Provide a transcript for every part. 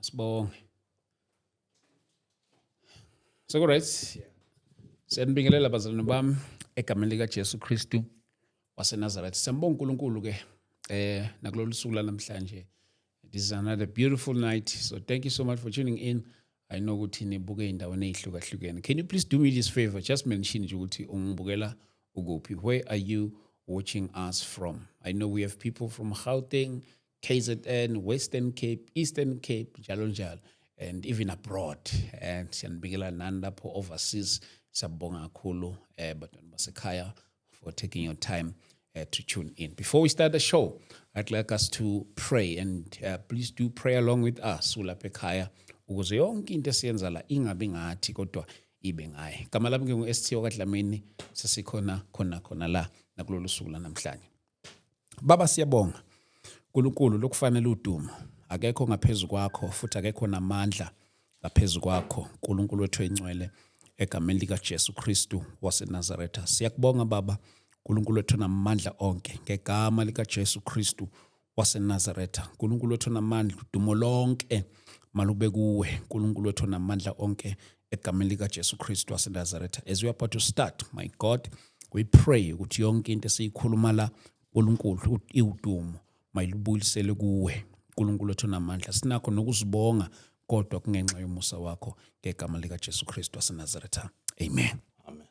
Asibonge. So right. Siyanibingelela bazalwane bami egameni lika Jesu Kristu waseNazaretha. Siyambonga uNkulunkulu ke nakulolu suku lanamhlanje. This is another beautiful night. So thank you so much for tuning in. I know ukuthi nibuke endaweni ezihlukahlukene. Can you please do me this favor? Just mention nje ukuthi ungibukela ukuphi. Where are you watching us from? I know we have people from Gauteng, KZN, Western Cape, Eastern Cape, njalo njalo, and even abroad. And siyanibikela nani lapho overseas. Siyabonga kakhulu bantwana basekhaya for taking your time to tune in. Before we start the show, I'd like us to pray, and please do pray along with us ulapha ekhaya ukuze yonke into esiyenza la ingabi ngathi kodwa ibe ngaye. Gama lami ngingu ST wakwaDlamini, sesikhona khona khona la nakulolu suku lanamhlanje. Baba, siyabonga. uNkulunkulu lokufanele udumo. Akekho ngaphezulu kwakho futhi akekho namandla ngaphezulu kwakho. uNkulunkulu wethu engcwele, egameni lika Jesu Kristu waseNazaretha. Siyakubonga Baba, uNkulunkulu wethu namandla onke, ngegama lika Jesu Kristu waseNazaretha. uNkulunkulu wethu namandla, udumo lonke malube kuwe. uNkulunkulu wethu namandla onke, egameni lika Jesu Kristu waseNazaretha. As we are about to start, my God, we pray ukuthi yonke into esiyikhuluma la, uNkulunkulu, iwudumo mayilubuyisele kuwe. uNkulunkulu wethu namandla, sinakho nokuzibonga kodwa kungenxa yomusa wakho, ngegama lika Jesu Kristu waseNazaretha. Amen. Amen.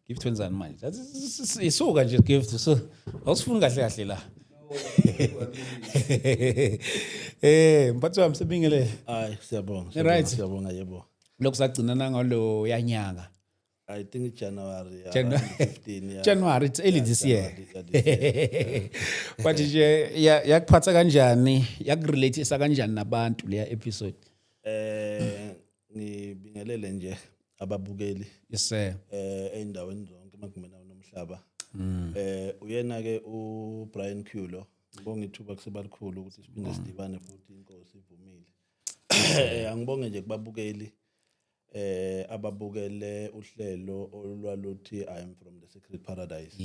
Gift, wenzani manje? Isuka nje, Gift. So awusifuni kahle kahle la. Mphathi wami, sebingelele. Hayi, siyabonga. Right. Siyabonga, yebo. Lokhu sagcina nangalo yanyanga. I think January, January. around 15, yeah. January, it's early Yeah, this year. January, yeah, this year. But nje yakuphatha kanjani, yakurelate kanjani nabantu leya episode? Ngibingelele nje ababukeli Yes sir. Eindaweni zonke emagumeni nomhlaba. Uyena ke uBrian Kulo. Ngibonga ithuba kusebalikhulu ukuthi siphinde sidibane futhi, inkosi ivumile. Angibonge nje kubabukeli ababukele uhlelo olwaluthi "I am from the secret paradise".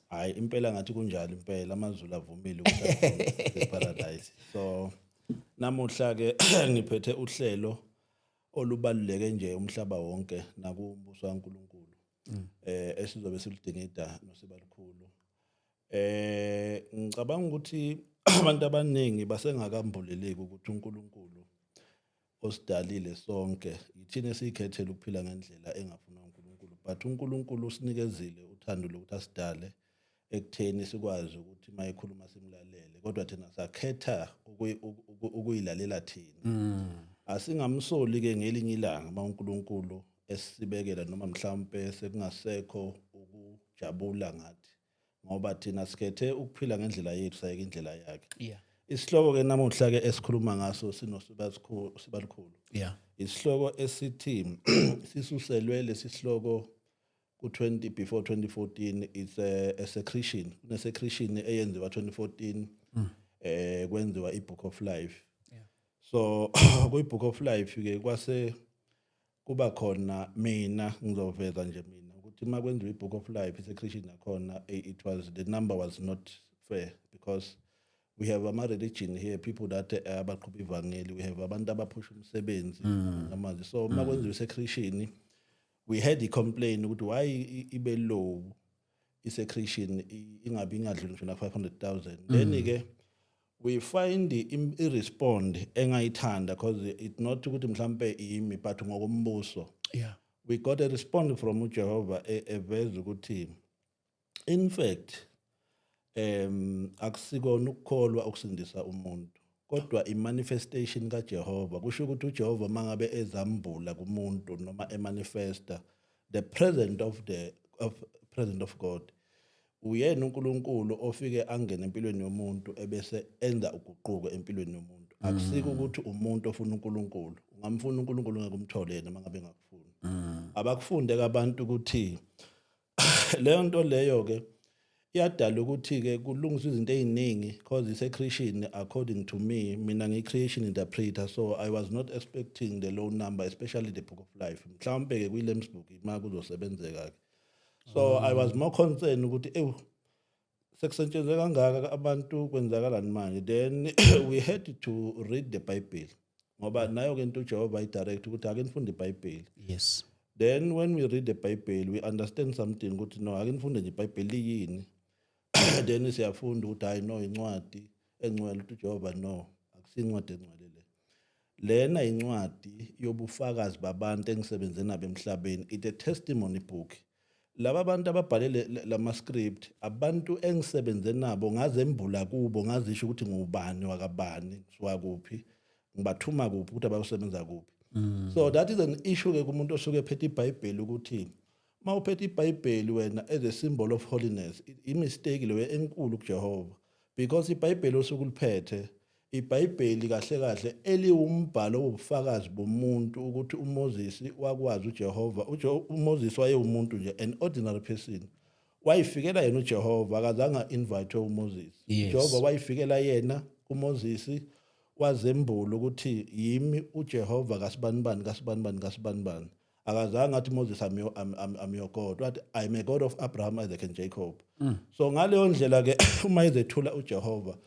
Hayi, impela ngathi kunjalo impela, amazulu avumile ukuthi I'm from the secret paradise. So namuhla ke ngiphethe uhlelo olubaluleke nje umhlaba wonke nakumbuso kaNkuluNkulu. Esizobe siludingida noSibalikhulu. Ngicabanga ukuthi abantu abaningi basengakambuleleki ukuthi uNkulunkulu osidalile sonke yithina esiyikhethela ukuphila ngendlela engafunwa uNkulunkulu, but uNkulunkulu usinikezile uthando lokuthi asidale ekutheni sikwazi ukuthi mayekhuluma simlalele, kodwa thina sakhetha ukuyilalela thina. Asingamsoli ke ngelinye ilanga uma uNkulunkulu esibekela noma mhlawumbe sekungasekho ukujabula ngathi, ngoba thina sikhethe ukuphila ngendlela yethu, sayeka indlela yakhe. Isihloko ke namuhla ke esikhuluma ngaso sinosibalikhulu, Sibalikhulu, isihloko esithi sisuselwe lesi sihloko ku-20 before 2014. It's a secretion, kune-secretion eyenziwa 2014, kwenziwa i-Book of Life. So kwi-Book of Life ke kwase kuba khona, mina ngizoveza nje mina ukuthi uma kwenziwa i-Book of Life, i-secretion yakhona, it was the number was not fair because we have ama-religion here, people that abaqhuba ivangeli, we have abantu abaphusha umsebenzi amazwi. So uma kwenziwa i-secretion, we had i-complain ukuthi why ibe low i-secretion, ingabi ingadluli ngisho na 500,000. Then ke we find i-respond engayithanda because it not ukuthi mhlambe imi, but ngokombuso we got a response from uJehova eveza ukuthi in fact akusikona ukukholwa ukusindisa umuntu, kodwa i-manifestation kaJehova. Kusho ukuthi uJehova mangabe ezambula kumuntu noma emanifesta the presence of the of presence of God, uyena uNkulunkulu ofike angene empilweni yomuntu ebese enza uguquko empilweni yomuntu. Akusiko ukuthi umuntu ofuna uNkulunkulu. Ungamfuna uNkulunkulu, ngeke umthole yena mangabe engakufuni. Abakufunde abantu ukuthi leyo nto leyo ke iyadala ukuthi ke kulungiswe izinto eziningi, because i-secretion, according to me, mina ngiyi-creation interpreter, so I was not expecting the low number, especially the Book of Life. Mhlawumbe ke kwi-Lamb's Book ima kuzosebenzeka ke. So I was more concerned ukuthi ewu, sekusetshenzwe kangaka abantu, kwenzakalani manje? Then we had to read the Bible. Ngoba nayo ke into uJehova ayidirect ukuthi ake nifunde iBhayibheli. Then when we read the Bible, we understand something ukuthi no, ake nifunde nje iBhayibheli liyini. Then siyafunda ukuthi hayi no, incwadi engcwele, ukuthi uJehova, no, akusincwadi engcwele le. Lena incwadi yobufakazi babantu engisebenze nabo emhlabeni. It a testimony book. Laba bantu ababhale lama script, abantu engisebenze nabo, ngazembula kubo, ngazisho ukuthi ngubani wakabani, ngisuka kuphi, ngibathuma kuphi, ukuthi abayosebenza kuphi. So that is an issue ke kumuntu osuke ephethe iBhayibheli, ukuthi mawuphethe iBhayibheli wena as a symbol of holiness, i-mistake leyo enkulu kuJehova, because iBhayibheli osuke uliphethe, iBhayibheli kahle kahle eliwumbhalo wobufakazi bomuntu, ukuthi uMoses wakwazi uJehova. UMoses wayewumuntu nje, an ordinary person. Wayifikela yena uJehova, akazange invite uMoses. UJehova wayifikela yena kuMoses, wazembula ukuthi yimi uJehova kasibanibani, kasibanibani, kasibanibani. Akazange athi, "Moses, I'm your God." Wathi, "I'm a God of Abraham, Isaac and Jacob." So ngaleyo ndlela ke uma ezethula uJehova,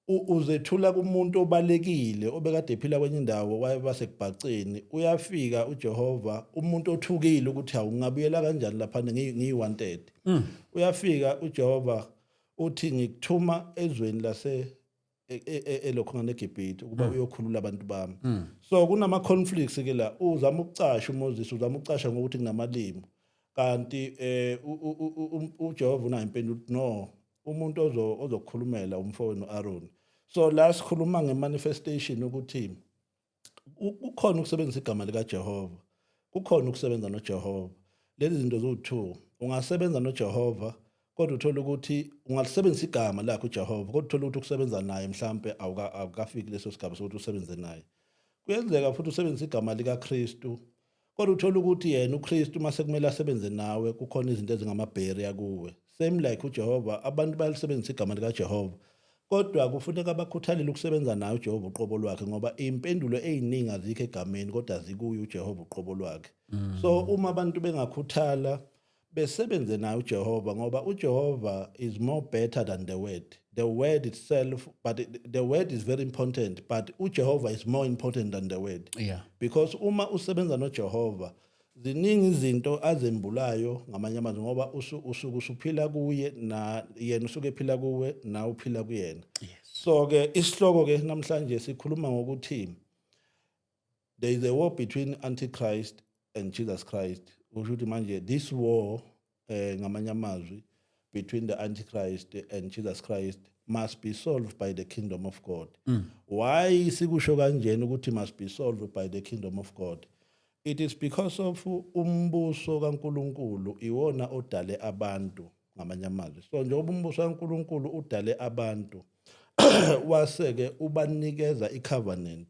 uzethula kumuntu obalekile, obekade ephila kwenye indawo, wayebasekubhaceni. Uyafika uJehova, umuntu othukile ukuthi hawu, ngingabuyela kanjani lapha, ngiyi-wanted. Uyafika uJehova, uthi, "Ngikuthuma ezweni lase elokhongane eGibhithe ukuba uyokhulula abantu bami." So kunama conflicts ke la. Uzama ukucasha uMoses, uzama ukucasha ngokuthi kunamalimi, kanti uJehova unayo impendulo ukuthi no, umuntu ozokukhulumela umfowenu Aaron. So la sikhuluma ngemanifestation, ukuthi kukhona ukusebenzisa igama likaJehova, kukhona ukusebenza noJehova. Lezi zinto ziwu-two. Ungasebenza noJehova kodwa uthole ukuthi ungalisebenzisa igama lakhe uJehova, kodwa uthole ukuthi ukusebenza naye mhlambe awukafiki leso sigaba sokuthi usebenze naye. Kuyenzeka futhi usebenzise igama likaKristu, kodwa uthole ukuthi yena uKristu mase kumele asebenze nawe, kukhona izinto ezingama-barrier kuwe. Same like uJehova, abantu bayalisebenzisa igama likaJehova, kodwa kufuneka bakhuthalele ukusebenza naye uJehova uqobo lwakhe, ngoba impendulo eziningi azikho egameni, kodwa zikuye uJehova uqobo lwakhe. So uma abantu bengakhuthala besebenze naye uJehova, ngoba uJehova is more better than the word, the word itself, but the word is very important, but uJehova is more important than the word, because uma usebenza noJehova, ziningi izinto azembulayo, ngamanye amazwi, ngoba usuke usuphila kuye, na yena usuke ephila kuwe, na uphila kuyena. So ke isihloko ke namhlanje sikhuluma ngokuthi there is a war between Antichrist and Jesus Christ. Kusho ukuthi manje this war, ngamanye amazwi, between the Antichrist and Jesus Christ must be solved by the kingdom of God. Why sikusho kanjena ukuthi must be solved by the kingdom of God? It is because of umbuso kaNkuluNkulu iwona odale abantu, ngamanye amazwi. So njengoba umbuso kaNkuluNkulu udale abantu, wase-ke ubanikeza i-covenant.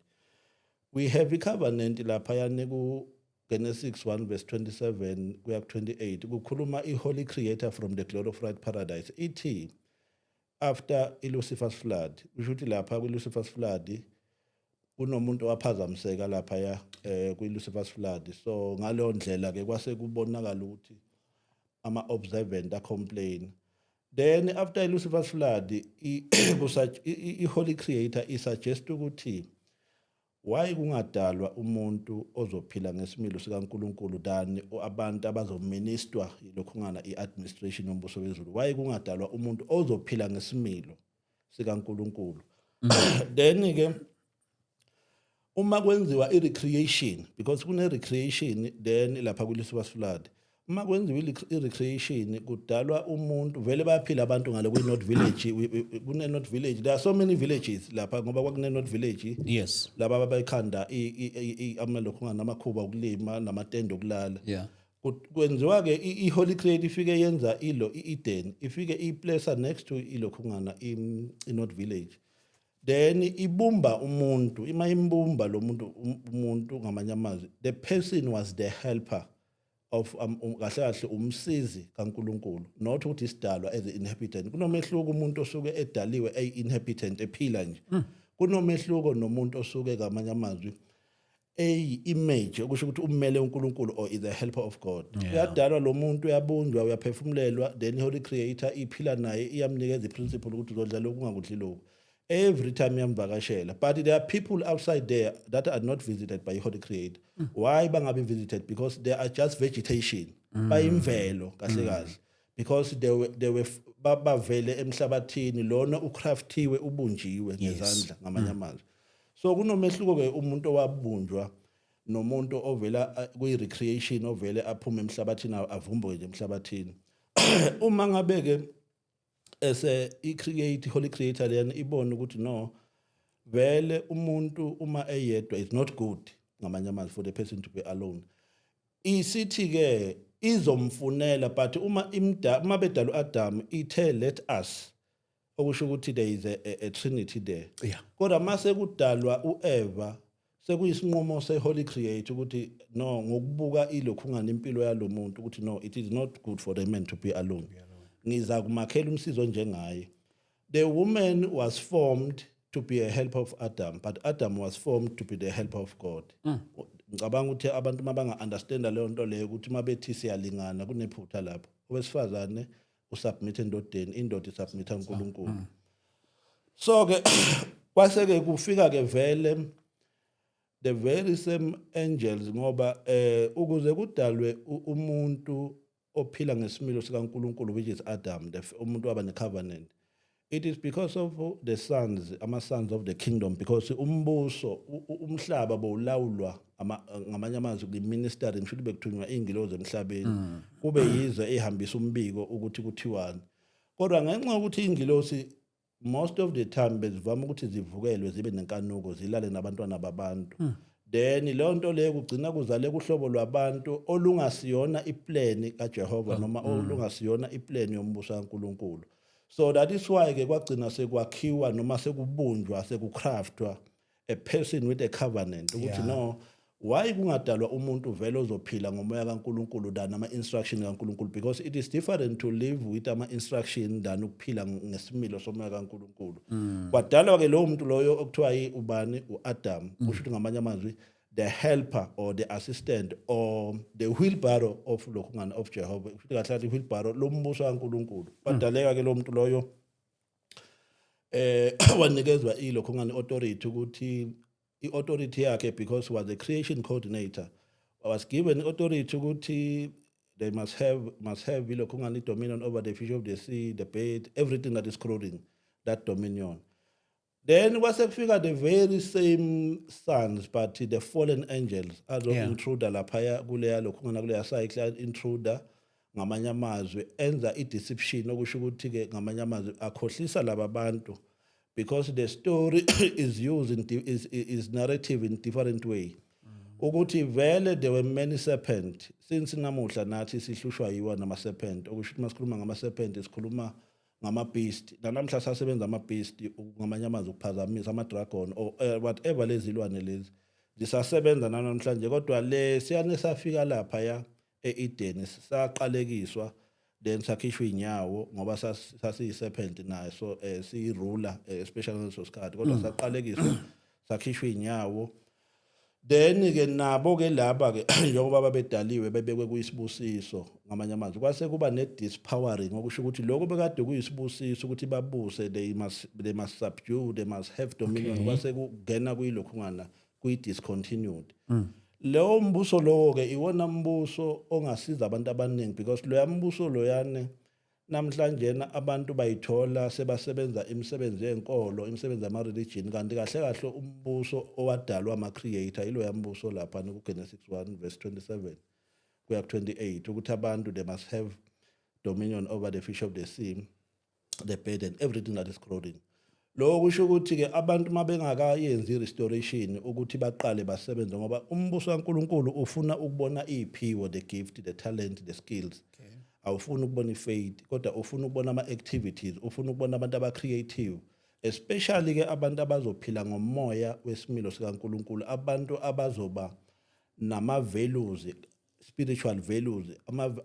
We have i-covenant laphayana ku Genesis 1 verse 27 kuya ku 28, kukhuluma i-Holy Creator from the glorified paradise. Ithi after i-Lucifer's flood, kusho ukuthi lapha kwi-Lucifer's flood kunomuntu owaphazamiseka laphaya kwi-Lucifer's flood. So ngaleyo ndlela ke kwase kubonakala ukuthi ama-observant a-complain. Then after i-Lucifer's flood, i-Holy Creator isuggest ukuthi why kungadalwa umuntu ozophila ngesimilo sikaNkuluNkulu than abantu abazoministwa yilokhungana i-administration yombuso wezulu. Why kungadalwa umuntu ozophila ngesimilo sikaNkuluNkulu? Then ke uma kwenziwa i-recreation, because kune-recreation then lapha kwi-Lucifer's flood, uma kwenziwa i-recreation, kudalwa umuntu. Vele bayaphila abantu ngale kwi-North Village. Kune-North Village, there are so many villages lapha, ngoba kwakune-North Village laba ababekhanda amalokhu namakhuba okulima namatende okulala. Kwenziwa ke i-Holy Creator ifike yenza ilo i-Eden, ifike iplace next to ilokhungana i-North Village. Then ibumba umuntu. Ima imbumba lo muntu, umuntu, ngamanye amazwi, the person was the helper of kahle kahle umsizi kaNkuluNkulu, not ukuthi isidalwa as inhabitant. Kunomehluko umuntu osuke edaliwe eyi-inhabitant, ephila nje. Kunomehluko nomuntu osuke, ngamanye amazwi, eyi-image, okusho ukuthi ummele uNkulunkulu or is the helper of God. Uyadalwa lo muntu, uyabunjwa, uyaphefumulelwa, then i-Holy Creator iphila naye, iyamnikeza i-principle ukuthi uzodla lokhu, ungakudli lokhu. Every time yamvakashela, but there are people outside there that are not visited by Holy Creator. Why bangabi visited? Because they are just vegetation, bayimvelo kahle kahle, because they were bavele emhlabathini lona ucraftiwe, ubunjiwe ngezandla, ngamanye amazwi. So kunomehluko ke umuntu owabunjwa nomuntu ovela kwi-recreation, ovele aphume emhlabathini, avumbuke nje emhlabathini. Uma ngabe ke ese i-create Holy Creator lena ibona ukuthi no, vele umuntu uma eyedwa is not good, ngamanye amazwi, for the person to be alone, isithi ke izomfunela. But uma bedala uAdam, ithe, "Let us," okusho ukuthi there is a trinity there. Kodwa mase kudalwa uEva, sekuyisinqumo seHoly Creator ukuthi no, ngokubuka ilokhungana impilo yalomuntu, ukuthi no, it is not good for the man to be alone, ngiza kumakhela umsizo njengaye. The woman was formed to be a helper of Adam, but Adam was formed to be the helper of God. Ngicabanga ukuthi abantu mabanga understand leyo nto leyo, ukuthi mabethi siyalingana, kunephutha lapho. Owesifazane usubmit endodeni, indoda isubmit uNkulunkulu. So ke kwase ke kufika ke vele the very same angels, ngoba ukuze kudalwe umuntu ophila ngesimilo sikaNkulunkulu, which is Adam, umuntu waba necovenant, it is because of the sons, ama sons of the kingdom, because umbuso umhlaba bowulawulwa ngamanye amazwi kwi-ministry, ngisho ukuthi bekuthunywa iy'ngilozi emhlabeni, kube yizo ey'hambisa umbiko ukuthi kuthiwani. Kodwa ngenxa yokuthi iy'ngilosi most of the time bezivama ukuthi zivukelwe, zibe nenkanuko, zilale nabantwana babantu, then leyo nto leyo kugcina kuzaleka uhlobo lwabantu olungasiyona iplan kaJehova noma olungasiyona iplan yombuso kaNkuluNkulu. So that is why ke kwagcina sekwakhiwa noma sekubunjwa, sekucraftwa a person with a covenant, ukuthi no, why kungadalwa umuntu vele ozophila ngomoya kaNkuluNkulu than ama instruction kaNkuluNkulu? Because it is different to live with ama instruction than ukuphila ngesimilo somoya kaNkuluNkulu. Kwadalwa ke lowo muntu loyo okuthiwa ubani? uAdam. Kusho ukuthi ngamanye amazwi the helper or the assistant or the wheelbarrow of lokhu ngani of Jehovah, kusho ukuthi kahle kahle wheelbarrow lombuso kaNkuluNkulu. Kwadaleka ke lo muntu loyo, wanikezwa ilokho ngani authority, ukuthi i-authority yakhe, because he was a creation coordinator, was given authority ukuthi they must have ilokho ngani dominion over the fish of the sea, the bird, everything that is crawling, that dominion. Then kwase kufika the very same sons, but the fallen angels azo intruder laphaya kuleya lokhu ngana kuleya cycle, intruder ngamanye amazwi enza i-deception, okusho ukuthi ke ngamanye amazwi akhohlisa laba bantu, because the story is used in di- is narrative in different way, ukuthi vele there were many serpent. Since namuhla nathi sihlushwa yiwa nama serpent, okusho ukuthi masikhuluma ngama serpent sikhuluma ngama beast. Namhla sasebenza ama beast, ngamanye amazwi ukuphazamisa, ama dragon or whatever, lezi zilwane lezi zisasebenza namhlanje. Kodwa le siyane safika lapha ya eEden, saqalekiswa, then sakhishwa inyawo ngoba sasiyi-serpent nayo, so siyi-ruler, especially ngaleso sikhathi. Kodwa saqalekiswa, sakhishwa inyawo. Then ke nabo ke laba ke, njengoba babedaliwe bebekwe kuyisibusiso, ngamanye amazwi kwase kuba ne-dispowering, okusho ukuthi lokho bekade kuyisibusiso ukuthi babuse, they must subdue, they must have dominion, kwase kungena kuyilokhungana kuyi-discontinued leyo mbuso. Lowo ke iwona mbuso ongasiza abantu abaningi, because loya mbuso loyane namhlanje abantu bayithola sebasebenza imisebenzi yenkolo, imisebenzi yama-religion, kanti kahle kahle umbuso owadalwa ama-creator iloya mbuso lapha ku-Genesis 1 verse 27 kuya ku-28, ukuthi abantu they must have dominion over the fish of the sea, the bird and everything that is crawling. Lokho kusho ukuthi-ke abantu uma bengakayenzi i-restoration ukuthi baqale basebenze, ngoba umbuso kaNkulunkulu ufuna ukubona iy'phiwo, the gift, the talent, the skills. Awufuni ukubona i-faith, kodwa ufuna ukubona ama-activities, ufuna ukubona abantu aba-creative, especially-ke abantu abazophila ngomoya wesimilo sikaNkulunkulu, abantu abazoba nama-values, spiritual values,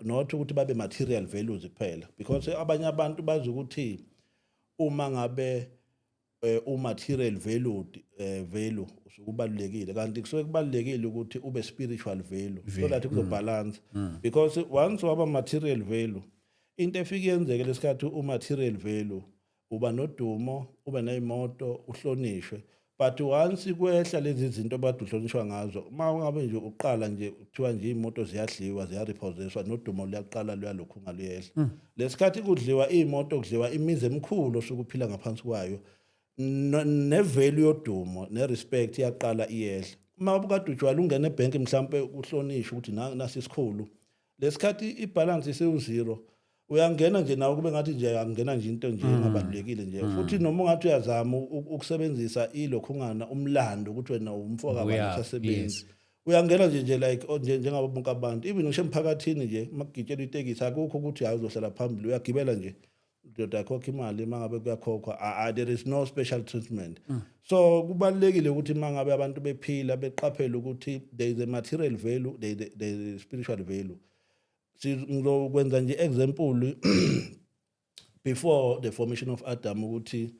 not ukuthi babe material values kuphela, because abanye abantu bazi ukuthi uma ngabe u-material valued value usukubalulekile, kanti kusuke kubalulekile ukuthi ube spiritual value so that kuzobalance. Because once waba material value, into efike yenzeke lesikhathi u-material value Uba nodumo, ube ney'moto, uhlonishwe, but once kwehla lezi zinto obade uhlonishwa ngazo, uma ungabe nje uqala nje kuthiwa nje iy'moto ziyadliwa, ziyarepossesswa, nodumo luyaqala luyalokhu ngaluyehla. Lesikhathi kudliwa iy'moto, kudliwa imizi emikhulu osuke uphila ngaphansi kwayo, nevalue yodumo nerespect iyaqala iyehla. Uma ubukade ujwayele ungena ebhenki, mhlampe uhlonishwe ukuthi nasi isikhulu, lesikhathi ibalance isewu-zero, uyangena nje nawe kube ngathi nje angena nje into nje engabalulekile nje. Futhi noma ungathi uyazama ukusebenzisa ilokhungana umlando ukuthi wena umfo kabani, usasebenzi, uyangena nje like nje njengabo bonke abantu. Even ngisho emphakathini nje, uma kugitshelwa itekisi, akukho ukuthi hayi, uzohlala phambili, uyagibela nje, ndoda, yakhokha imali uma ngabe kuyakhokhwa. There is no special treatment. So kubalulekile ukuthi uma ngabe abantu bephila beqaphele ukuthi there is a material value, there is a spiritual value. Ngizokwenza nje example before the formation of Adam, ukuthi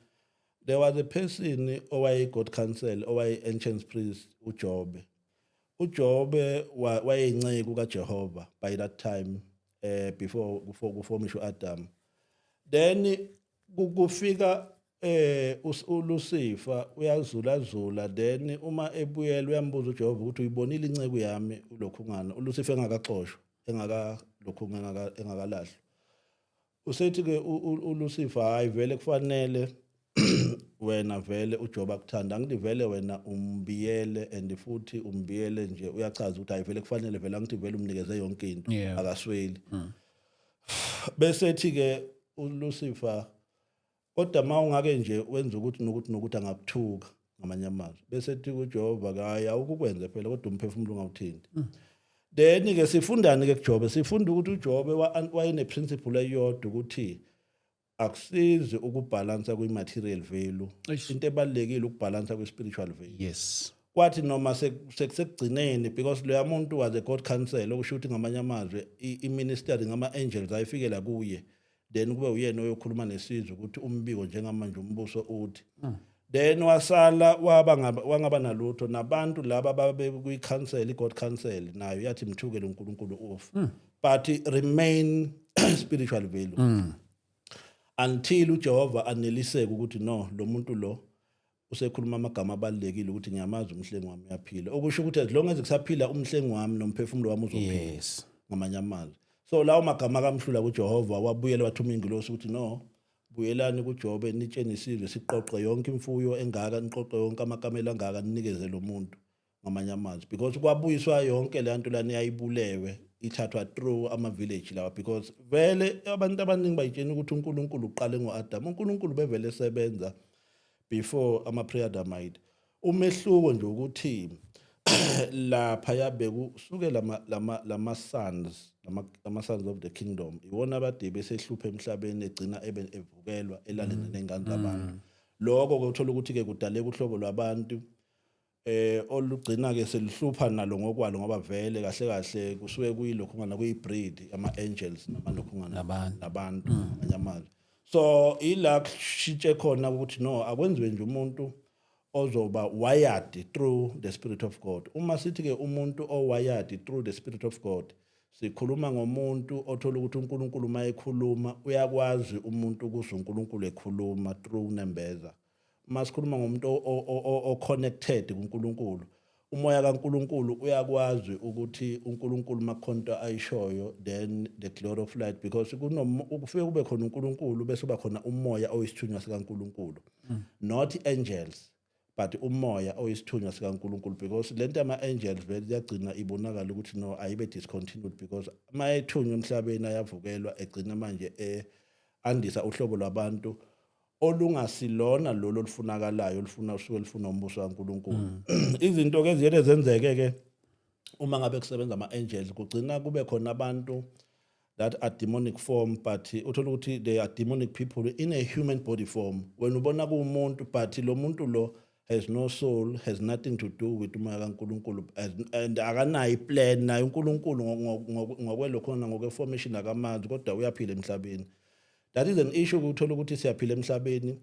there was a person owaye God council, owaye ancient priest, uJobe. uJobe wayeyinceku kaJehova by that time, before kuformishwa uAdam. Then kufika uLucifer, uyazula zula. Then uma ebuyela uyambuza uJehova ukuthi uyibonile inceku yami ulokhungana. uLucifer engakaxoshwa, engaka lokhu engakalahlwa. Usethi ke uLucifer, hayi vele, kufanele wena vele uJob akuthanda, angithi vele wena umbiyele, and futhi umbiyele nje. Uyachaza ukuthi hayi vele, kufanele vele, angithi vele umnikeze yonke into, akasweli. Bese ethi ke uLucifer, kodwa uma ungake nje wenza ukuthi nokuthi nokuthi, angakuthuka ngamanye amazwi. Bese ethi kuJehova, hayi, awukukwenze phela, kodwa umphefumulo ungawuthinti. Then ke sifundani ke kuJobe? Sifunda ukuthi uJobe wayene principle eyodwa, ukuthi akusizi ukubhalansa kwi-material value, into ebalulekile ukubhalansa kwi-spiritual value. Kwathi noma sekugcineni, because loya muntu was a God council, okusho ukuthi ngamanye amazwi i-ministry ngama-angels ayifikela kuye, then kube uyena oyokhuluma nesizwe ukuthi umbiko njengamanje umbuso uthi. Then wasala waba wangaba nalutho, nabantu laba babe kwi-council, i-God council nayo yathi mthukele uNkulunkulu off, but remain spiritual value until uJehova aneliseke ukuthi no, lo muntu lo usekhuluma amagama abalulekile, ukuthi ngiyamazi umhlengi wami uyaphila, okusho ukuthi as long as kusaphila umhlengi wami, nomphefumulo wami uzophila, ngamanye amazwi. So lawo magama akamhlula kuJehova, wabuyela wathuma ingilosi ukuthi no, buyelani kuJobe, nitshene isizwe siqoqe yonke imfuyo engaka, niqoqe yonke amakamela angaka, ninikeze lo muntu, ngamanye amazwi, because kwabuyiswa yonke le nto lana yayibulewe, ithathwa through ama-village lawa, because vele abantu abaningi bayitshena ukuthi uNkulunkulu uqale ngo-Adam. UNkulunkulu bevele esebenza before ama-pre-Adamite. Umehluko nje ukuthi lapha yabe kusuke lama sons, lama sons of the kingdom, iwona abade besehlupha emhlabeni, egcina ebe evukelwa, elalene nengane zabantu. Lokho ke uthola ukuthi ke kudaleka uhlobo lwabantu olugcina ke selihlupha nalo ngokwalo, ngoba vele kahle kahle kusuke kuyilokhu ngana kuyibreed ama angels namalokhu ngana Nabantu. Nabantu, ngamanye amazwi. So ila kushintshe khona ukuthi no, akwenziwe nje umuntu ozoba wired through the spirit of God. Uma sithi ke umuntu owired through the spirit of God, sikhuluma ngomuntu othola ukuthi uNkulunkulu uma ekhuluma, uyakwazi umuntu ukuzwa uNkulunkulu ekhuluma through unembeza. Uma sikhuluma ngomuntu o-connected kuNkulunkulu, umoya kaNkulunkulu, uyakwazi ukuthi uNkulunkulu makhonto ayishoyo, then the glory of light, because kufike kube khona uNkulunkulu, bese kuba khona umoya oyisithunywa sikaNkulunkulu, not angels, but umoya oyisithunywa sikaNkulunkulu, because lento yama-angels vele iyagcina ibonakala ukuthi no, ayibe discontinued, because uma ethunywa emhlabeni ayavukelwa, egcina manje andisa uhlobo lwabantu olungasilona lolo olufunakalayo, olufuna usuke lufuna umbuso kaNkulunkulu. Izinto ke ziyele zenzeke ke uma ngabe kusebenza ama-angels, kugcina kube khona abantu that are demonic form, but uthola ukuthi they are demonic people in a human body form. Wena ubona kuwumuntu, but lo muntu lo has no soul, has nothing to do with umoya kaNkulunkulu, and akanayo iplan naye uNkulunkulu ngokwelokhona ngokwe-formation akamazi, kodwa uyaphila emhlabeni. That is an issue, ukuthola ukuthi siyaphila emhlabeni.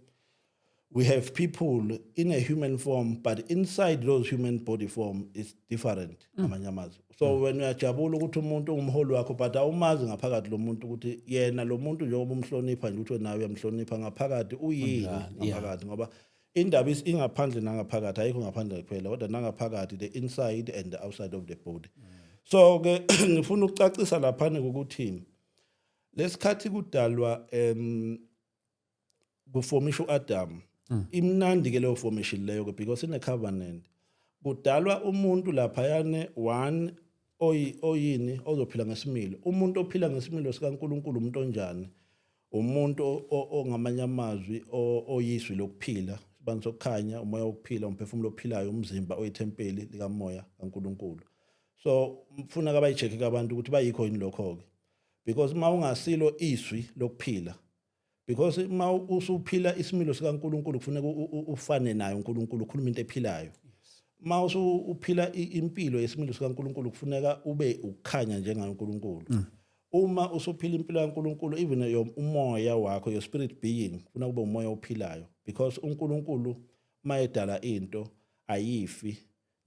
We have people in a human form, but inside those human body form is different, ngamanye amazwi. So when uyajabula ukuthi umuntu ungumholi wakho, but awumazi ngaphakathi lo muntu, ukuthi yena lo muntu njengoba umhlonipha nje, ukuthi nawe uyamhlonipha, ngaphakathi uyini ngaphakathi, ngoba indaba ingaphandle nangaphakathi, ayikho ngaphandle kuphela kodwa nangaphakathi, the inside and the outside of the body. So ke ngifuna ukucacisa laphana ukuthi lesikhathi kudalwa, kufomisha uAdam, imnandi ke leyo formation leyo ke, because ine covenant. Kudalwa umuntu laphayane one oyini ozophila ngesimilo, umuntu ophila ngesimilo sikaNkuluNkulu. Umuntu onjani? Umuntu ongamanye amazwi oyizwi lokuphila, sibani sokukhanya, umoya wokuphila, umphefumulo ophilayo, umzimba oyithempeli likamoya kaNkuluNkulu. So mfuna kabayi-check abantu ukuthi bayikho yini lokho ke, because uma ungasilo izwi lokuphila, because uma usuphila isimilo sikaNkuluNkulu, kufuneka ufane naye uNkulunkulu, ukhuluma into ephilayo. Uma usuphila impilo yesimilo sikaNkuluNkulu, kufuneka ube ukukhanya njengaye uNkulunkulu. Uma usuphila impilo kaNkuluNkulu, even your umoya wakho, your spirit being, kufuneka kube umoya ophilayo, because uNkulunkulu mayedala into ayifi.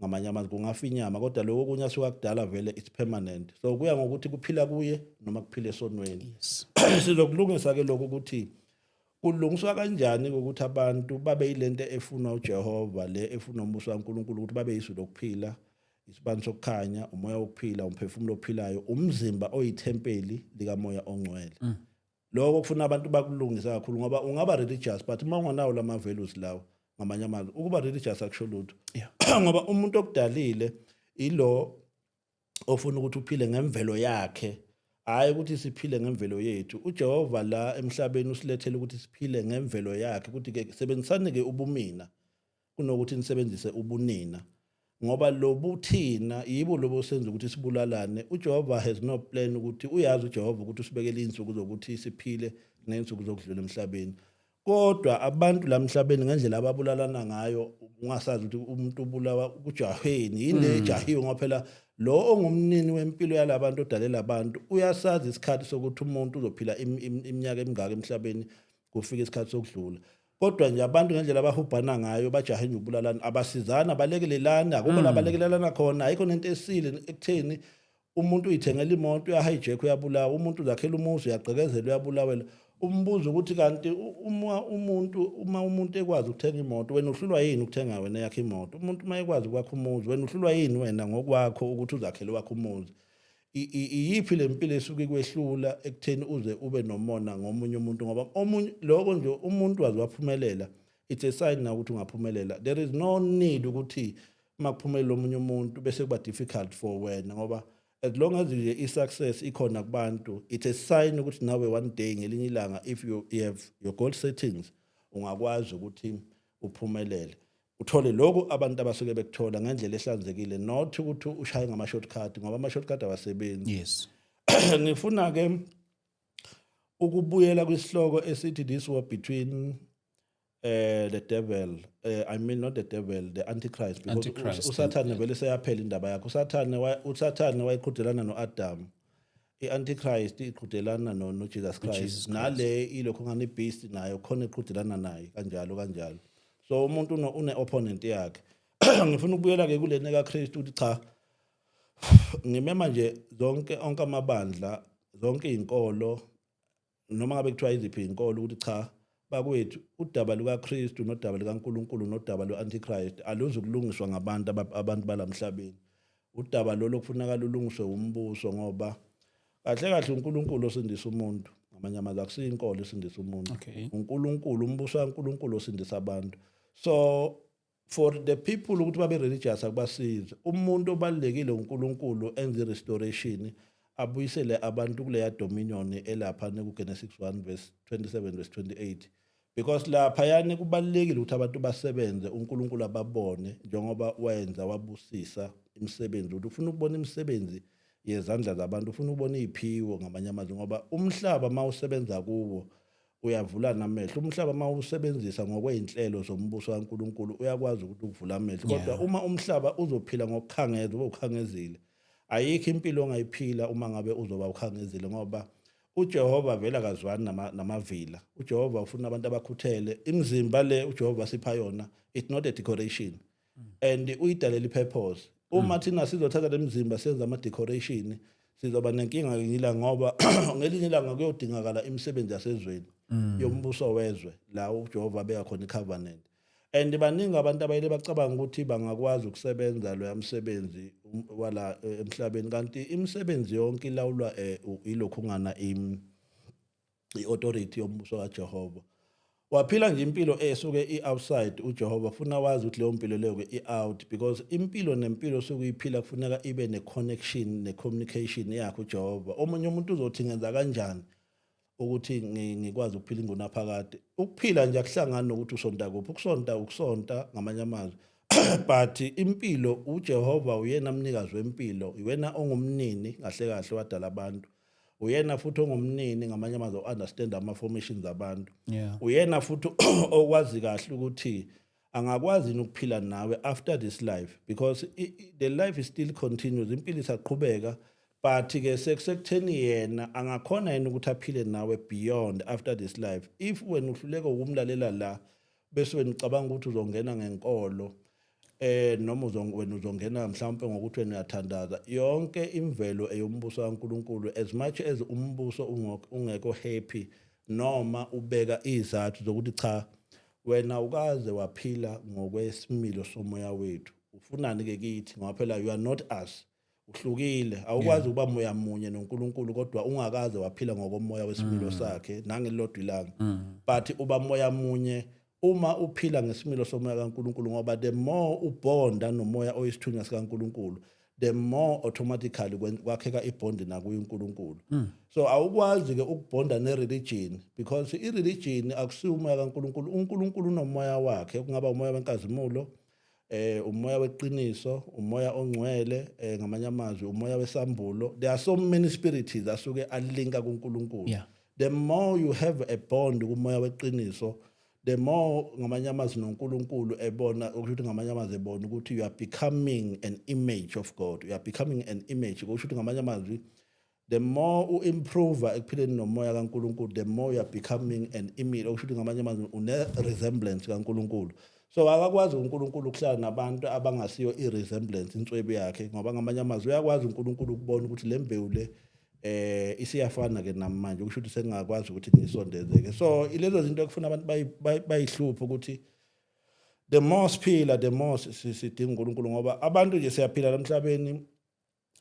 Ngamanye amazwi, kungafa inyama, kodwa lokho okunye asuka kudala vele, it's permanent. So kuya ngokuthi kuphila kuye noma kuphila esonweni. Sizokulungisa ke lokho, ukuthi kulungiswa kanjani ukuthi abantu babe yilento efunwa uJehova, le efunwa umbuso kaNkuluNkulu, ukuthi babe yizwi lokuphila, isibani sokukhanya, umoya wokuphila, umphefumulo ophilayo, umzimba oyithempeli likamoya ongcwele. Lokho kufuna abantu bakulungisa kakhulu, ngoba ungaba religious, but uma unganawo lama values lawo, ngamanye amazwi ukuba religious akusho lutho, ngoba umuntu okudalile ilo ofuna ukuthi uphile ngemvelo yakhe, hayi ukuthi siphile ngemvelo yethu. UJehova la emhlabeni usilethele ukuthi siphile ngemvelo yakhe, ukuthi ke sebenzisani ke ubumina kunokuthi nisebenzise ubunina, ngoba lobuthina yibo lobo senza ukuthi sibulalane. UJehova has no plan ukuthi, uyazi uJehova ukuthi usibekele insuku zokuthi siphile nezinsuku zokudlula emhlabeni, kodwa abantu la emhlabeni ngendlela ababulalana ngayo, ungasazi ukuthi umuntu ubulawa kujahweni yini le ejahiwe, ngoba phela lo ongumnini wempilo yalabantu, odalela abantu, uyasazi isikhathi sokuthi umuntu uzophila iminyaka emingaka emhlabeni, kufika isikhathi sokudlula. Kodwa nje abantu ngendlela abahubhana ngayo, bajahe nje ukubulalana, abasizana, balekelelana, akukho la balekelelana khona, ayikho nento esile ekutheni umuntu uyithengela imoto, uya-hijack, uyabulawa. Umuntu uzakhela umuzi, uyagqekezela, uyabulawela. Umbuzo ukuthi kanti uma umuntu, uma umuntu ekwazi ukuthenga imoto, wena uhlulwa yini ukuthenga wena yakho imoto? Umuntu uma ekwazi ukwakha umuzi, wena uhlulwa yini wena ngokwakho ukuthi uzakhele wakho umuzi? Iyiphi le mpilo esuke ikwehlula ekutheni uze ube nomona ngomunye umuntu? Ngoba omunye lokho nje umuntu waze waphumelela, it's a sign na ukuthi ungaphumelela. There is no need ukuthi makuphumelela omunye umuntu bese kuba difficult for wena, ngoba as long as nje i-success ikhona kubantu, it's a sign ukuthi nawe one day, ngelinye ilanga, if you have your goal settings, ungakwazi ukuthi uphumelele, uthole lokhu abantu abasuke bekuthola ngendlela ehlanzekile, not ukuthi ushaye ngama-shortcut, ngoba ama-shortcut awasebenzi. Ngifuna ke ukubuyela kwisihloko esithi this war between the devil, I mean not the devil, the antichrist, because Antichrist. uSathane vele seyaphela indaba yakhe. uSathane wayeqhudelana noAdam, iantichrist iqhudelana no Jesus Christ. Jesus. Nale ilokho ngani beast nayo khona iqhudelana naye, kanjalo kanjalo. So umuntu une opponent yakhe. Ngifuna ukubuyela ke kulena kaKristu, ukuthi cha, ngimema nje zonke, onke amabandla, zonke izinkolo, noma ngabe kuthiwa iziphi izinkolo, ukuthi cha bakwethu, udaba lukaKristu nodaba likaNkuluNkulu nodaba lwe-Antichrist aluzukulungiswa ngabantu abantu balamhlabeni. Udaba lolo kufuneka lulungiswe umbuso, ngoba kahle kahle uNkulunkulu osindisa umuntu. Ngamanye amazwi, akusiyo inkolo esindisa umuntu, uNkulunkulu, umbuso kaNkulunkulu osindisa abantu. So for the people ukuthi babe religious akubasizi. Umuntu obalulekile uNkulunkulu, enze restoration, abuyisele abantu kuleya dominion elapha ku Genesis 1 verse 27 verse 28, because lapha yani kubalulekile ukuthi abantu basebenze, uNkulunkulu ababone njengoba wenza wabusisa imisebenzi, ukuthi ufuna ukubona imisebenzi yezandla zabantu, ufuna ukubona iziphiwo, ngamanye amazwi, ngoba umhlaba mawusebenza kuwo uyavula namehlo. Umhlaba mawusebenzisa ngokweyinhlelo zombuso kaNkuluNkulu, uyakwazi ukuthi ukuvula amehlo, kodwa uma umhlaba uzophila ngokukhangeza, ube ukhangezile, ayikho impilo ongayiphila uma ngabe uzoba ukhangezile, ngoba uJehova vele akazwani namavila. UJehova ufuna abantu abakhuthele. Imizimba le uJehova sipha yona, it's not a decoration and uyidalela i-purpose. Uma thina sizothatha lemizimba senza ama-decoration, sizoba nenkinga ngila, ngoba ngelinye ilanga kuyodingakala imisebenzi yasezweni yombuso wezwe la uJehova abeka khona i-covenant. And baningi abantu abayile bacabanga ukuthi bangakwazi ukusebenza loya msebenzi wala emhlabeni, kanti imisebenzi yonke ilawulwa ilokhu ngana i-authority yombuso kaJehova. Waphila nje impilo esuke i-outside uJehova, funa wazi ukuthi leyo mpilo leyo ke i-out, because impilo nempilo osuke uyiphila kufuneka ibe ne-connection ne-communication yakhe uJehova. Omunye umuntu uzothi, "Ngenza kanjani ukuthi ngikwazi ukuphila ingunaphakade?" Ukuphila nje akuhlangani nokuthi usonta kuphi. Ukusonta ukusonta ngamanye amazwi, but impilo, uJehova uyena mnikazi wempilo, uyena ongumnini kahle kahle wadala abantu, uyena futhi ongumnini ngamanye amazwi understand ama-formations abantu. Uyena futhi okwazi kahle ukuthi angakwazi yini ukuphila nawe after this life, because the life is still continues, impilo isaqhubeka, but ke sekusekutheni yena angakhona yini ukuthi aphile nawe beyond after this life. If wena uhluleka ukumlalela la, bese wena ucabanga ukuthi uzongena ngenkolo noma wena uzongena mhlawumbe ngokuthi wena uyathandaza, yonke imvelo eyombuso kaNkuluNkulu. As much as umbuso ungekho happy noma ubeka izathu zokuthi cha, wena ukaze waphila ngokwesimilo somoya wethu, ufunani ke kithi? Ngoba phela you are not us, uhlukile. Awukwazi ukuba moya munye noNkulunkulu kodwa ungakaze waphila ngokomoya wesimilo sakhe nangelilodwa ilanga. But uba moya munye uma uphila ngesimilo somoya kaNkulunkulu, ngoba the more ubonda nomoya oyisithunywa sikaNkulunkulu, the more automatically kwakheka ibond nakuye uNkulunkulu. So awukwazi ke ukubonda ne-religion, because i-religion akusiwo umoya kaNkulunkulu. UNkulunkulu unomoya wakhe, kungaba umoya wenkazimulo, umoya weqiniso, umoya ongcwele, ngamanye amazwi umoya wesambulo. There are so many spirits asuke alinka kuNkulunkulu. The more you have a bond kumoya weqiniso, the more ngamanye amazwi noNkulunkulu ebona ukuthi, ngamanye amazwi ebona ukuthi you are becoming an image of God, you are becoming an image. Kusho ukuthi ngamanye amazwi, the more u-improve ekuphileni nomoya kaNkulunkulu, the more you are becoming an image, okusho ukuthi ngamanye amazwi une-resemblance kaNkulunkulu. So akakwazi uNkulunkulu ukuhlala nabantu abangasiyo i-resemblance, inswebu yakhe, ngoba ngamanye amazwi uyakwazi uNkulunkulu ukubona ukuthi le mbewu le isiyafana ke namanje, kusho ukuthi sengingakwazi ukuthi ngisondezeke. So ilezo zinto ekufuna abantu bayihluphe ukuthi the more siphila, the more sidinga uNkulunkulu, ngoba abantu nje siyaphila emhlabeni,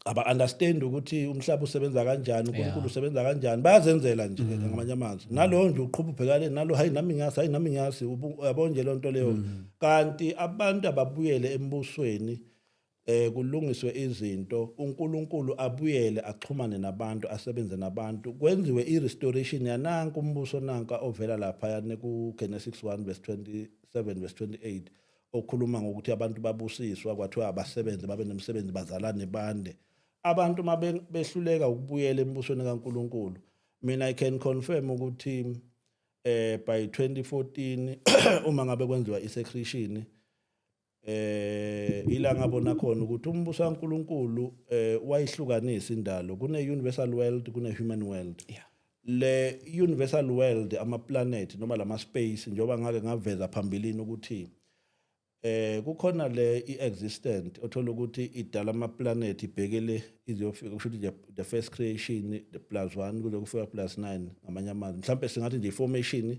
aba-understand ukuthi umhlaba usebenza kanjani, uNkulunkulu usebenza kanjani. Bayazenzela nje ngamanye amazwi, nalo nje uqhuba ubhekane nalo, "Hayi, nami ngiyazi, hayi, nami ngiyazi." Uyabo nje loo nto leyo. Kanti abantu ababuyele embusweni, kulungiswe izinto, uNkulunkulu abuyele axhumane nabantu, asebenze nabantu, kwenziwe i-restoration yananka umbuso nanka ovela lapha ku Genesis 1 verse 27 verse 28, okhuluma ngokuthi abantu babusiswa, kwathiwa abasebenze, babe nemsebenzi, bazalane, bande. Abantu mabe behluleka ukubuyela embusweni kaNkulunkulu, mina I can confirm ukuthi by 2014 uma ngabe kwenziwa i-secretion, ila ngabona khona ukuthi umbuso kaNkulunkulu wayihlukanisa indalo, kune universal world, kune human world. Le universal world, ama planet noma lama space, njengoba ngake ngaveza phambilini ukuthi kukhona le i-existent othola ukuthi idala ama planet ibhekele iziyofika, kusho ukuthi the first creation, the plus 1 kuze kufika plus 9. Ngamanye amazwi mhlawumbe singathi nje formation,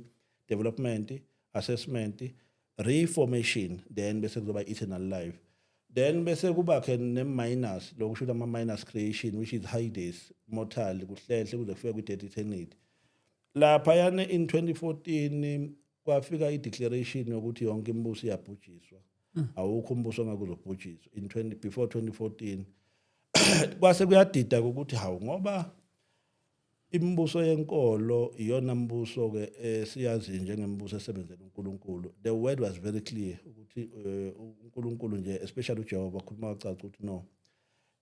development, assessment, reformation, then bese kuzoba eternal life, then bese kuba ke ne-minus, lokusho ukuthi ama-minus creation, which is Hades, mortal, kuhlehle kuze kufike kwi-death eternity. Lapha yana in 2014 kwafika i-declaration yokuthi yonke imibuso iyabhujiswa, awukho umbuso ongeke uzobhujiswa in 20 before 2014. Kwase kuyadida ukuthi hawu, ngoba imibuso yenkolo iyona mbuso ke esiyazi njengembuso esebenzela uNkulunkulu. The word was very clear ukuthi uNkulunkulu nje, especially uJehova, ukhuluma kacaca ukuthi no,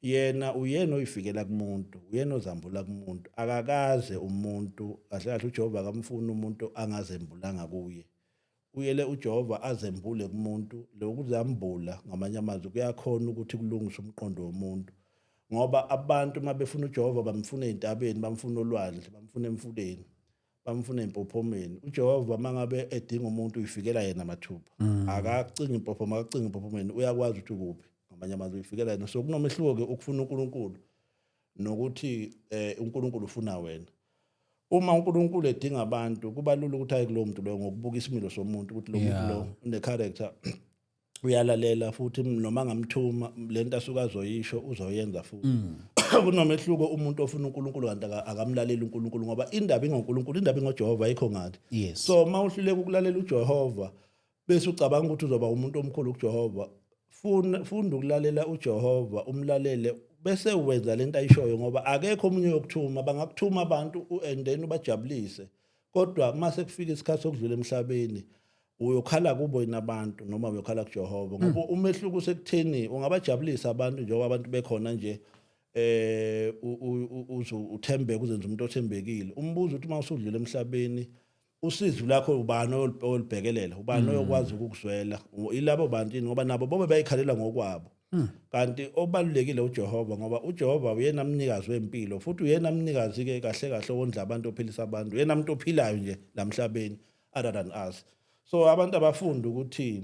yena uyena oyifikela kumuntu, uyena ozambula kumuntu. Akakaze umuntu kahle kahle, uJehova akamfuni umuntu angazembulanga kuye. Uyele uJehova azembule kumuntu. Lokuzambula ngamanye amazwi kuyakhona ukuthi kulungise umqondo womuntu. Ngoba abantu uma befuna uJehova bamfuna ey'ntabeni, bamfuna olwandle, bamfuna emfuleni, bamfuna empophomeni. UJehova uma ngabe edinga umuntu uyifikela yena mathupha. Akacingi impophoma, akacingi empophomeni, uyakwazi ukuthi ukuphi. Ngamanye amazwi uyifikela yena. So kunomehluko-ke ukufuna uNkulunkulu nokuthi uNkulunkulu ufuna wena. Uma uNkulunkulu edinga abantu kuba lula ukuthi aye kulowo muntu loyo ngokubuka isimilo somuntu ukuthi lo muntu lo une-character, uyalalela futhi noma ngamthuma lento asuke azoyisho uzoyenza futhi. Kunomehluko umuntu ofuna uNkulunkulu kanti akamlaleli uNkulunkulu, ngoba indaba ingoNkulunkulu, indaba ingoJehova, ayikho ngathi. So uma uhluleka ukulalela uJehova bese ucabanga ukuthi uzoba umuntu omkhulu kuJehova, funa funda ukulalela uJehova, umlalele bese wenza lento ayishoyo, ngoba akekho omunye yokuthuma. Bangakuthuma abantu and then ubajabulise, kodwa mase kufika isikhathi sokudlula emhlabeni uyokhala kubo yini abantu noma uyokhala kuJehova? Ngoba umehluko usekutheni ungabajabulisa abantu njengoba abantu bekhona nje, uze uthembeke, uzenze umuntu othembekile. Umbuzo uthi uma usudlula emhlabeni usizi lakho ubani oyolibhekelela, ubani oyokwazi ukukuzwela? Ilabo bantu yini? Ngoba nabo bobe bayikhalela ngokwabo, kanti obalulekile uJehova, ngoba uJehova uyena mnikazi wempilo futhi uyena mnikazi ke kahle kahle owondla abantu, ophilisa abantu, uyena umuntu ophilayo nje lamhlabeni other than us. So abantu abafunda ukuthi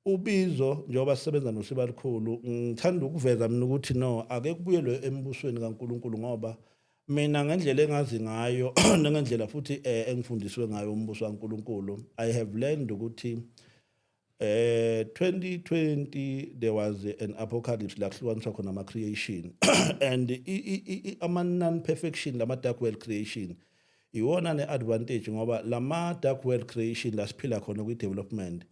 ubizo, njengoba sisebenza nosiba likhulu, ngithanda ukuveza mina ukuthi no, ake kubuyelwe embusweni kaNkuluNkulu, ngoba mina ngendlela engazi ngayo nangendlela futhi engifundiswe ngayo umbuso kaNkuluNkulu, I have learned ukuthi 2020 there was an apocalypse la kuhlukaniswa khona ama creation and ama non perfection, lama dark world creation iwona ne advantage, ngoba lama dark world creation la siphila khona kwi development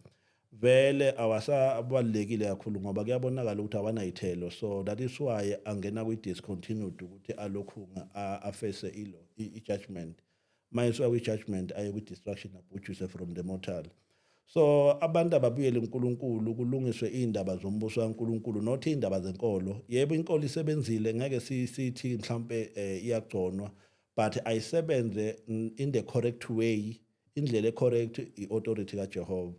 vele awasabalulekile kakhulu, ngoba kuyabonakala ukuthi awanayithelo. So that is why angena kwi-discontinued ukuthi alokhu afese ilo i-judgment. Mayisuka kwi-judgment aye kwi-destruction, abhujiswe from the mortal. So abantu ababuyele kuNkulunkulu, kulungiswe iy'ndaba zombuso kaNkulunkulu, not iy'ndaba zenkolo. Yebo, inkolo isebenzile, ngeke sithi mhlampe iyagconwa, but ayisebenze in the correct way. Indlela ecorrect i-authority kaJehova,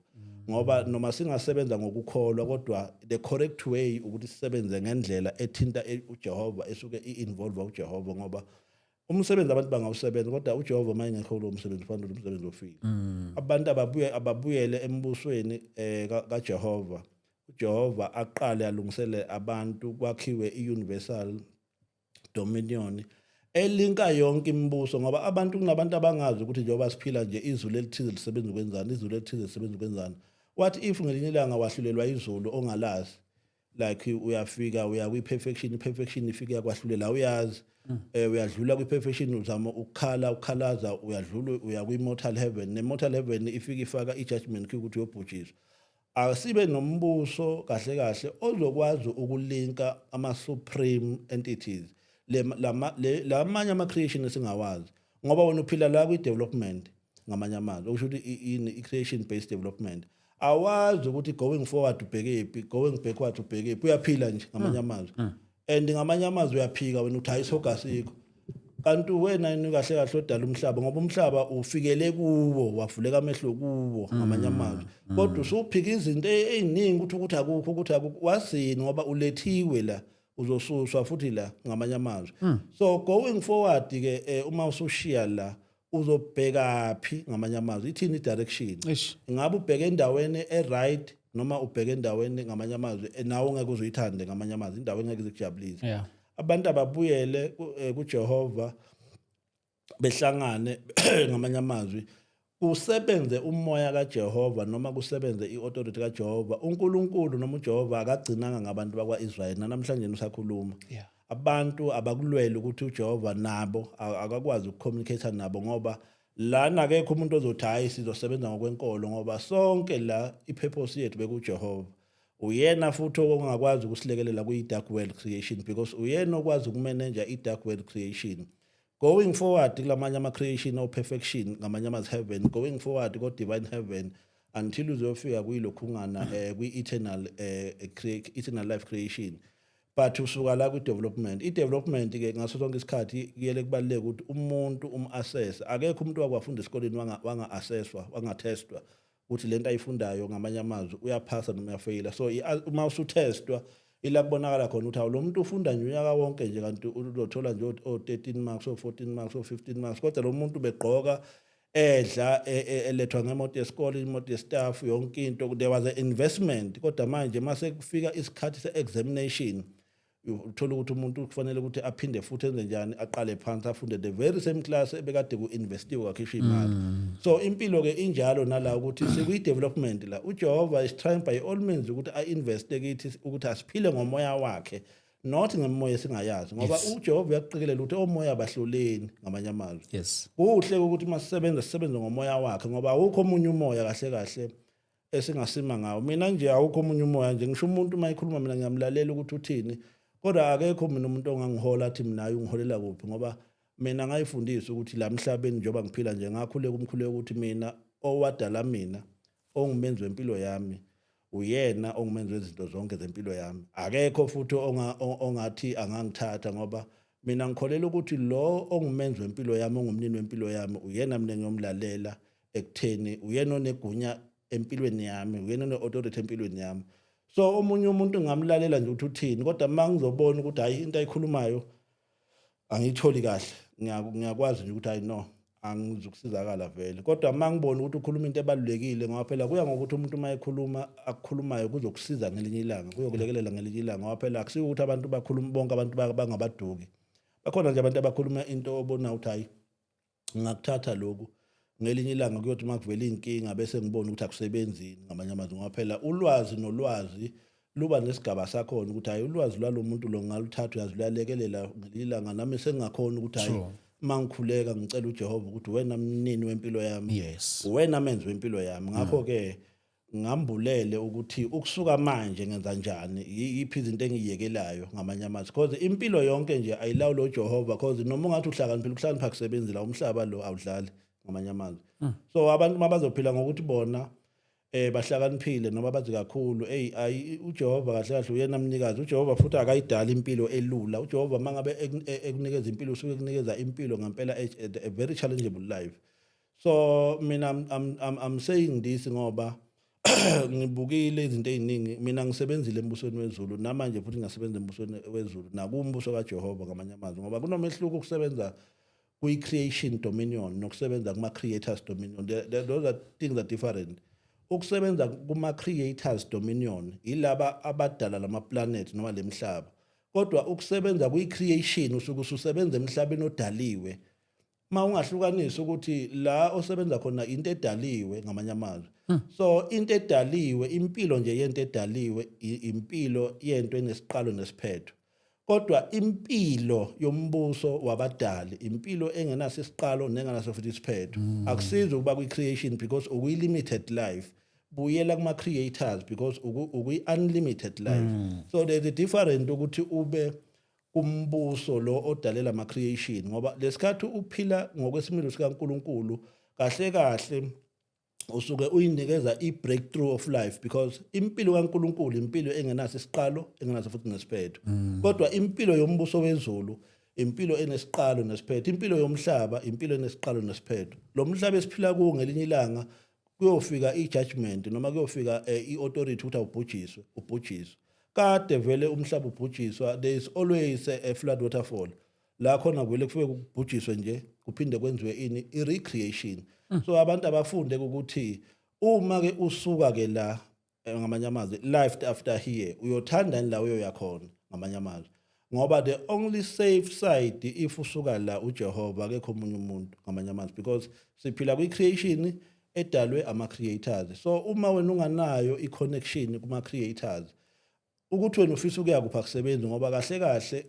ngoba noma singasebenza ngokukholwa, kodwa the correct way ukuthi sisebenze ngendlela ethinta uJehova, esuke i-involve uJehova, ngoba umsebenzi abantu bangawusebenza, kodwa uJehova uma engekho kulowo msebenzi ufanele ukuthi umsebenzi ofile. Abantu ababuyele embusweni kaJehova. uJehova aqale alungisele abantu, kwakhiwe i-universal dominion elinka yonke imibuso, ngoba abantu kunabantu abangazi ukuthi njengoba siphila nje izulu elithize lisebenza ukwenzani, izulu elithize lisebenza ukwenzani. What if ngelinye ilanga wahlulelwa izulu ongalazi? Like uyafika uya kwi-perfection, i-perfection ifike yakwahlulela, uyazi, uyadlula kwi-perfection, uzama ukukhala, ukhalaza, uyadlula uya kwi-mortal heaven, ne-mortal heaven ifike ifaka i-judgment ukuthi uyobhujiswa. Asibe nombuso kahle kahle ozokwazi ukulinka ama-supreme entities lamanye ama-creation esingawazi, ngoba wena uphila la kwi-development, ngamanye amazwi okusho ukuthi ini i-creation based development, awazi ukuthi going forward ubhekephi, going backward ubhekephi, uyaphila nje ngamanye amazwi. And ngamanye amazwi uyaphika wena uthi hayi, isihogo asikho, kanti wena yini kahle kahle odala umhlaba? Ngoba umhlaba ufikele kuwo, wavuleka amehlo kuwo ngamanye amazwi, kodwa usuphika izinto ey'ningi ukuthi akukho, ukuthi akukho, wazini? Ngoba ulethiwe la, uzosuswa futhi la ngamanye amazwi. So going forward ke uma usushiya la uzobheka phi ngamanye amazwi? Ithini i-direction? Eish. Ingabe ubheke endaweni e-right noma ubheke endaweni ngamanye amazwi nawe ongeke uzuyithande, ngamanye amazwi indawo engeke izikujabulise? Abantu ababuyele kuJehova, behlangane, ngamanye amazwi kusebenze umoya kaJehova noma kusebenze iauthority kaJehova. uNkulunkulu noma uJehova akagcinanga ngabantu bakwaIsrael, namhlanje usakhuluma. Abantu abakulwela ukuthi uJehova nabo akakwazi ukucommunicate nabo, ngoba lana akekho umuntu ozothi hayi, sizosebenza ngokwenkolo, ngoba sonke la ipurpose yethu bekuJehova. Uyena futhi ongakwazi ukusilekelela kwi-dark world creation, because uyena okwazi ukumanage i-dark world creation going forward kulamanye ama-creation o-perfection, ngamanye amazwi heaven, going forward ko-divine heaven until uzofika kuyilokhungana kwi-eternal eternal life creation. But usuka la kwi-development. I-development ke ngaso sonke isikhathi kuyele kubaluleka ukuthi umuntu um-assess. Akekho umuntu wakwafunda esikoleni wanga-assesswa, wangathestwa ukuthi lento ayifundayo ngamanye amazwi uyaphasa noma uyafeyila. So uma usuthestwa Ila kubonakala khona ukuthi awu, lo muntu ufunda nje unyaka wonke nje, kanti uzothola nje o-13 marks, o-14 marks, o-15 marks, kodwa lo muntu begqoka, edla, elethwa ngemoto yesikole, imoto yestaff, yonke into. There was an investment, kodwa manje mase kufika isikhathi se-examination, uthola ukuthi umuntu kufanele ukuthi aphinde futhi enze njani, aqale phansi, afunde the very same class ebekade ku-investiwe, kwakhishwa imali. So impilo-ke injalo nala, ukuthi sikwi-development la, uJehova is trying by all means ukuthi a-investe kithi, ukuthi asiphile ngomoya wakhe, not ngemoya esingayazi, ngoba uJehova uyakuqikelela ukuthi omoya abahluleni, ngamanye amazwi. Kuhle ukuthi masisebenza, sisebenze ngomoya wakhe, ngoba awukho omunye umoya kahle kahle esingasima ngawo. Mina nje awukho omunye umoya nje. Ngisho umuntu uma ekhuluma, mina ngiyamlalela ukuthi uthini, kodwa akekho mina umuntu ongangihola athi mina hayi, ungiholela kuphi, ngoba mina ngayifundisa ukuthi la emhlabeni njengoba ngiphila nje, ngakhuleka umkhuleko ukuthi mina owadala mina, ongumenzi wempilo yami, uyena ongumenzi wezinto zonke zempilo yami. Akekho futhi ongathi angangithatha, ngoba mina ngikholela ukuthi lo ongumenzi wempilo yami, ongumnini wempilo yami, uyena mina ngiyomlalela ekutheni uyena onegunya empilweni yami, uyena one-authority empilweni yami. So omunye umuntu ngingamlalela nje ukuthi uthini, kodwa uma ngizobona ukuthi hayi, into ayikhulumayo angiyitholi kahle, ngiyakwazi nje ukuthi hayi, no, angizukusizakala vele. Kodwa uma ngibona ukuthi ukhuluma into ebalulekile, ngoba phela kuya ngokuthi umuntu uma ekhuluma akukhulumayo kuzokusiza ngelinye ilanga, kuyokulekelela ngelinye ilanga, ngoba phela akusiwo ukuthi abantu bakhuluma bonke, abantu bangabaduki. Bakhona nje abantu abakhuluma into obona ukuthi hayi, ngingakuthatha lokhu ngelinye ilanga, kuyothi uma kuvela iy'nkinga bese ngibona ukuthi akusebenzini, ngamanye amazwi, ngoba phela ulwazi nolwazi luba nesigaba sakhona, ukuthi hayi, ulwazi lwalo muntu lo ngaluthatha, uyazi luyalekelela ngelinye ilanga, nami sengingakhona ukuthi hayi, uma ngikhuleka ngicela uJehova ukuthi wena mnini wempilo yami, wena menzi wempilo yami, ngakho-ke ngambulele ukuthi ukusuka manje ngenza njani, yiphi izinto engiyekelayo, ngamanye amazwi, because impilo yonke nje ayilawula uJehova, because noma ungathi uhlakaniphile, ukuhlakanipha kusebenzi la, umhlaba lo awudlali, ngamanye amazwi. So abantu mabazophila ngokuthi bona bahlakaniphile noma bazi kakhulu, hey, ayi, uJehova kahle kahle uyena mnikazi. uJehova futhi akayidali impilo elula. uJehova mangabe ekunikeza impilo, usuke ekunikeza impilo ngempela, a very challengeable life. So mina I'm saying this ngoba ngibukile izinto eziningi. Mina ngisebenzile embusweni wezulu, namanje futhi ngiyasebenza embusweni wezulu nakumbuso kaJehova, ngamanye amazwi, ngoba kunomehluko ukusebenza kwi-creation dominion nokusebenza kuma-creators dominion. Those are things are different. Ukusebenza kuma-creators dominion yilaba abadala lama-planet noma lemhlaba, kodwa ukusebenza kwi-creation usuke ususebenza emhlabeni odaliwe. Ma ungahlukanisa ukuthi la osebenza khona into edaliwe, ngamanye amazwi. So into edaliwe, impilo nje yento edaliwe, impilo yento enesiqalo nesiphetho, kodwa impilo yombuso wabadali impilo engenaso isiqalo nengenaso futhi isiphetho. Akusizi ukuba kwi-creation because ukuyi-limited life. Buyela kuma-creators because ukuyi-unlimited life. So there's a different ukuthi ube kumbuso lo odalela ama-creation, ngoba lesikhathi uphila ngokwesimilo sikaNkuluNkulu, kahle kahle usuke uyinikeza i-breakthrough of life, because impilo kaNkuluNkulu impilo engenaso isiqalo, engenaso futhi nesiphetho, kodwa impilo yombuso wezulu impilo enesiqalo nesiphetho. Impilo yomhlaba impilo enesiqalo nesiphetho. Lo mhlaba esiphila kuwo, ngelinye ilanga kuyofika i-judgment noma kuyofika i-authority ukuthi awubhujiswe, ubhujiswe. Kade vele umhlaba ubhujiswa. There is always a flood waterfall la khona kuvele kufike kubhujiswe nje, kuphinde kwenziwe ini, i-recreation. So abantu abafunde ukuthi uma ke usuka ke la, ngamanye amazwi, life after here, uyothanda la uyoya khona, ngamanye amazwi, ngoba the only safe side if usuka la uJehova, akekho omunye umuntu, ngamanye amazwi, because siphila kwi-creation edalwe ama-creators. So uma wena unganayo i-connection kuma-creators, ukuthi wena ufisa ukuya kuphi akusebenzi, ngoba kahle kahle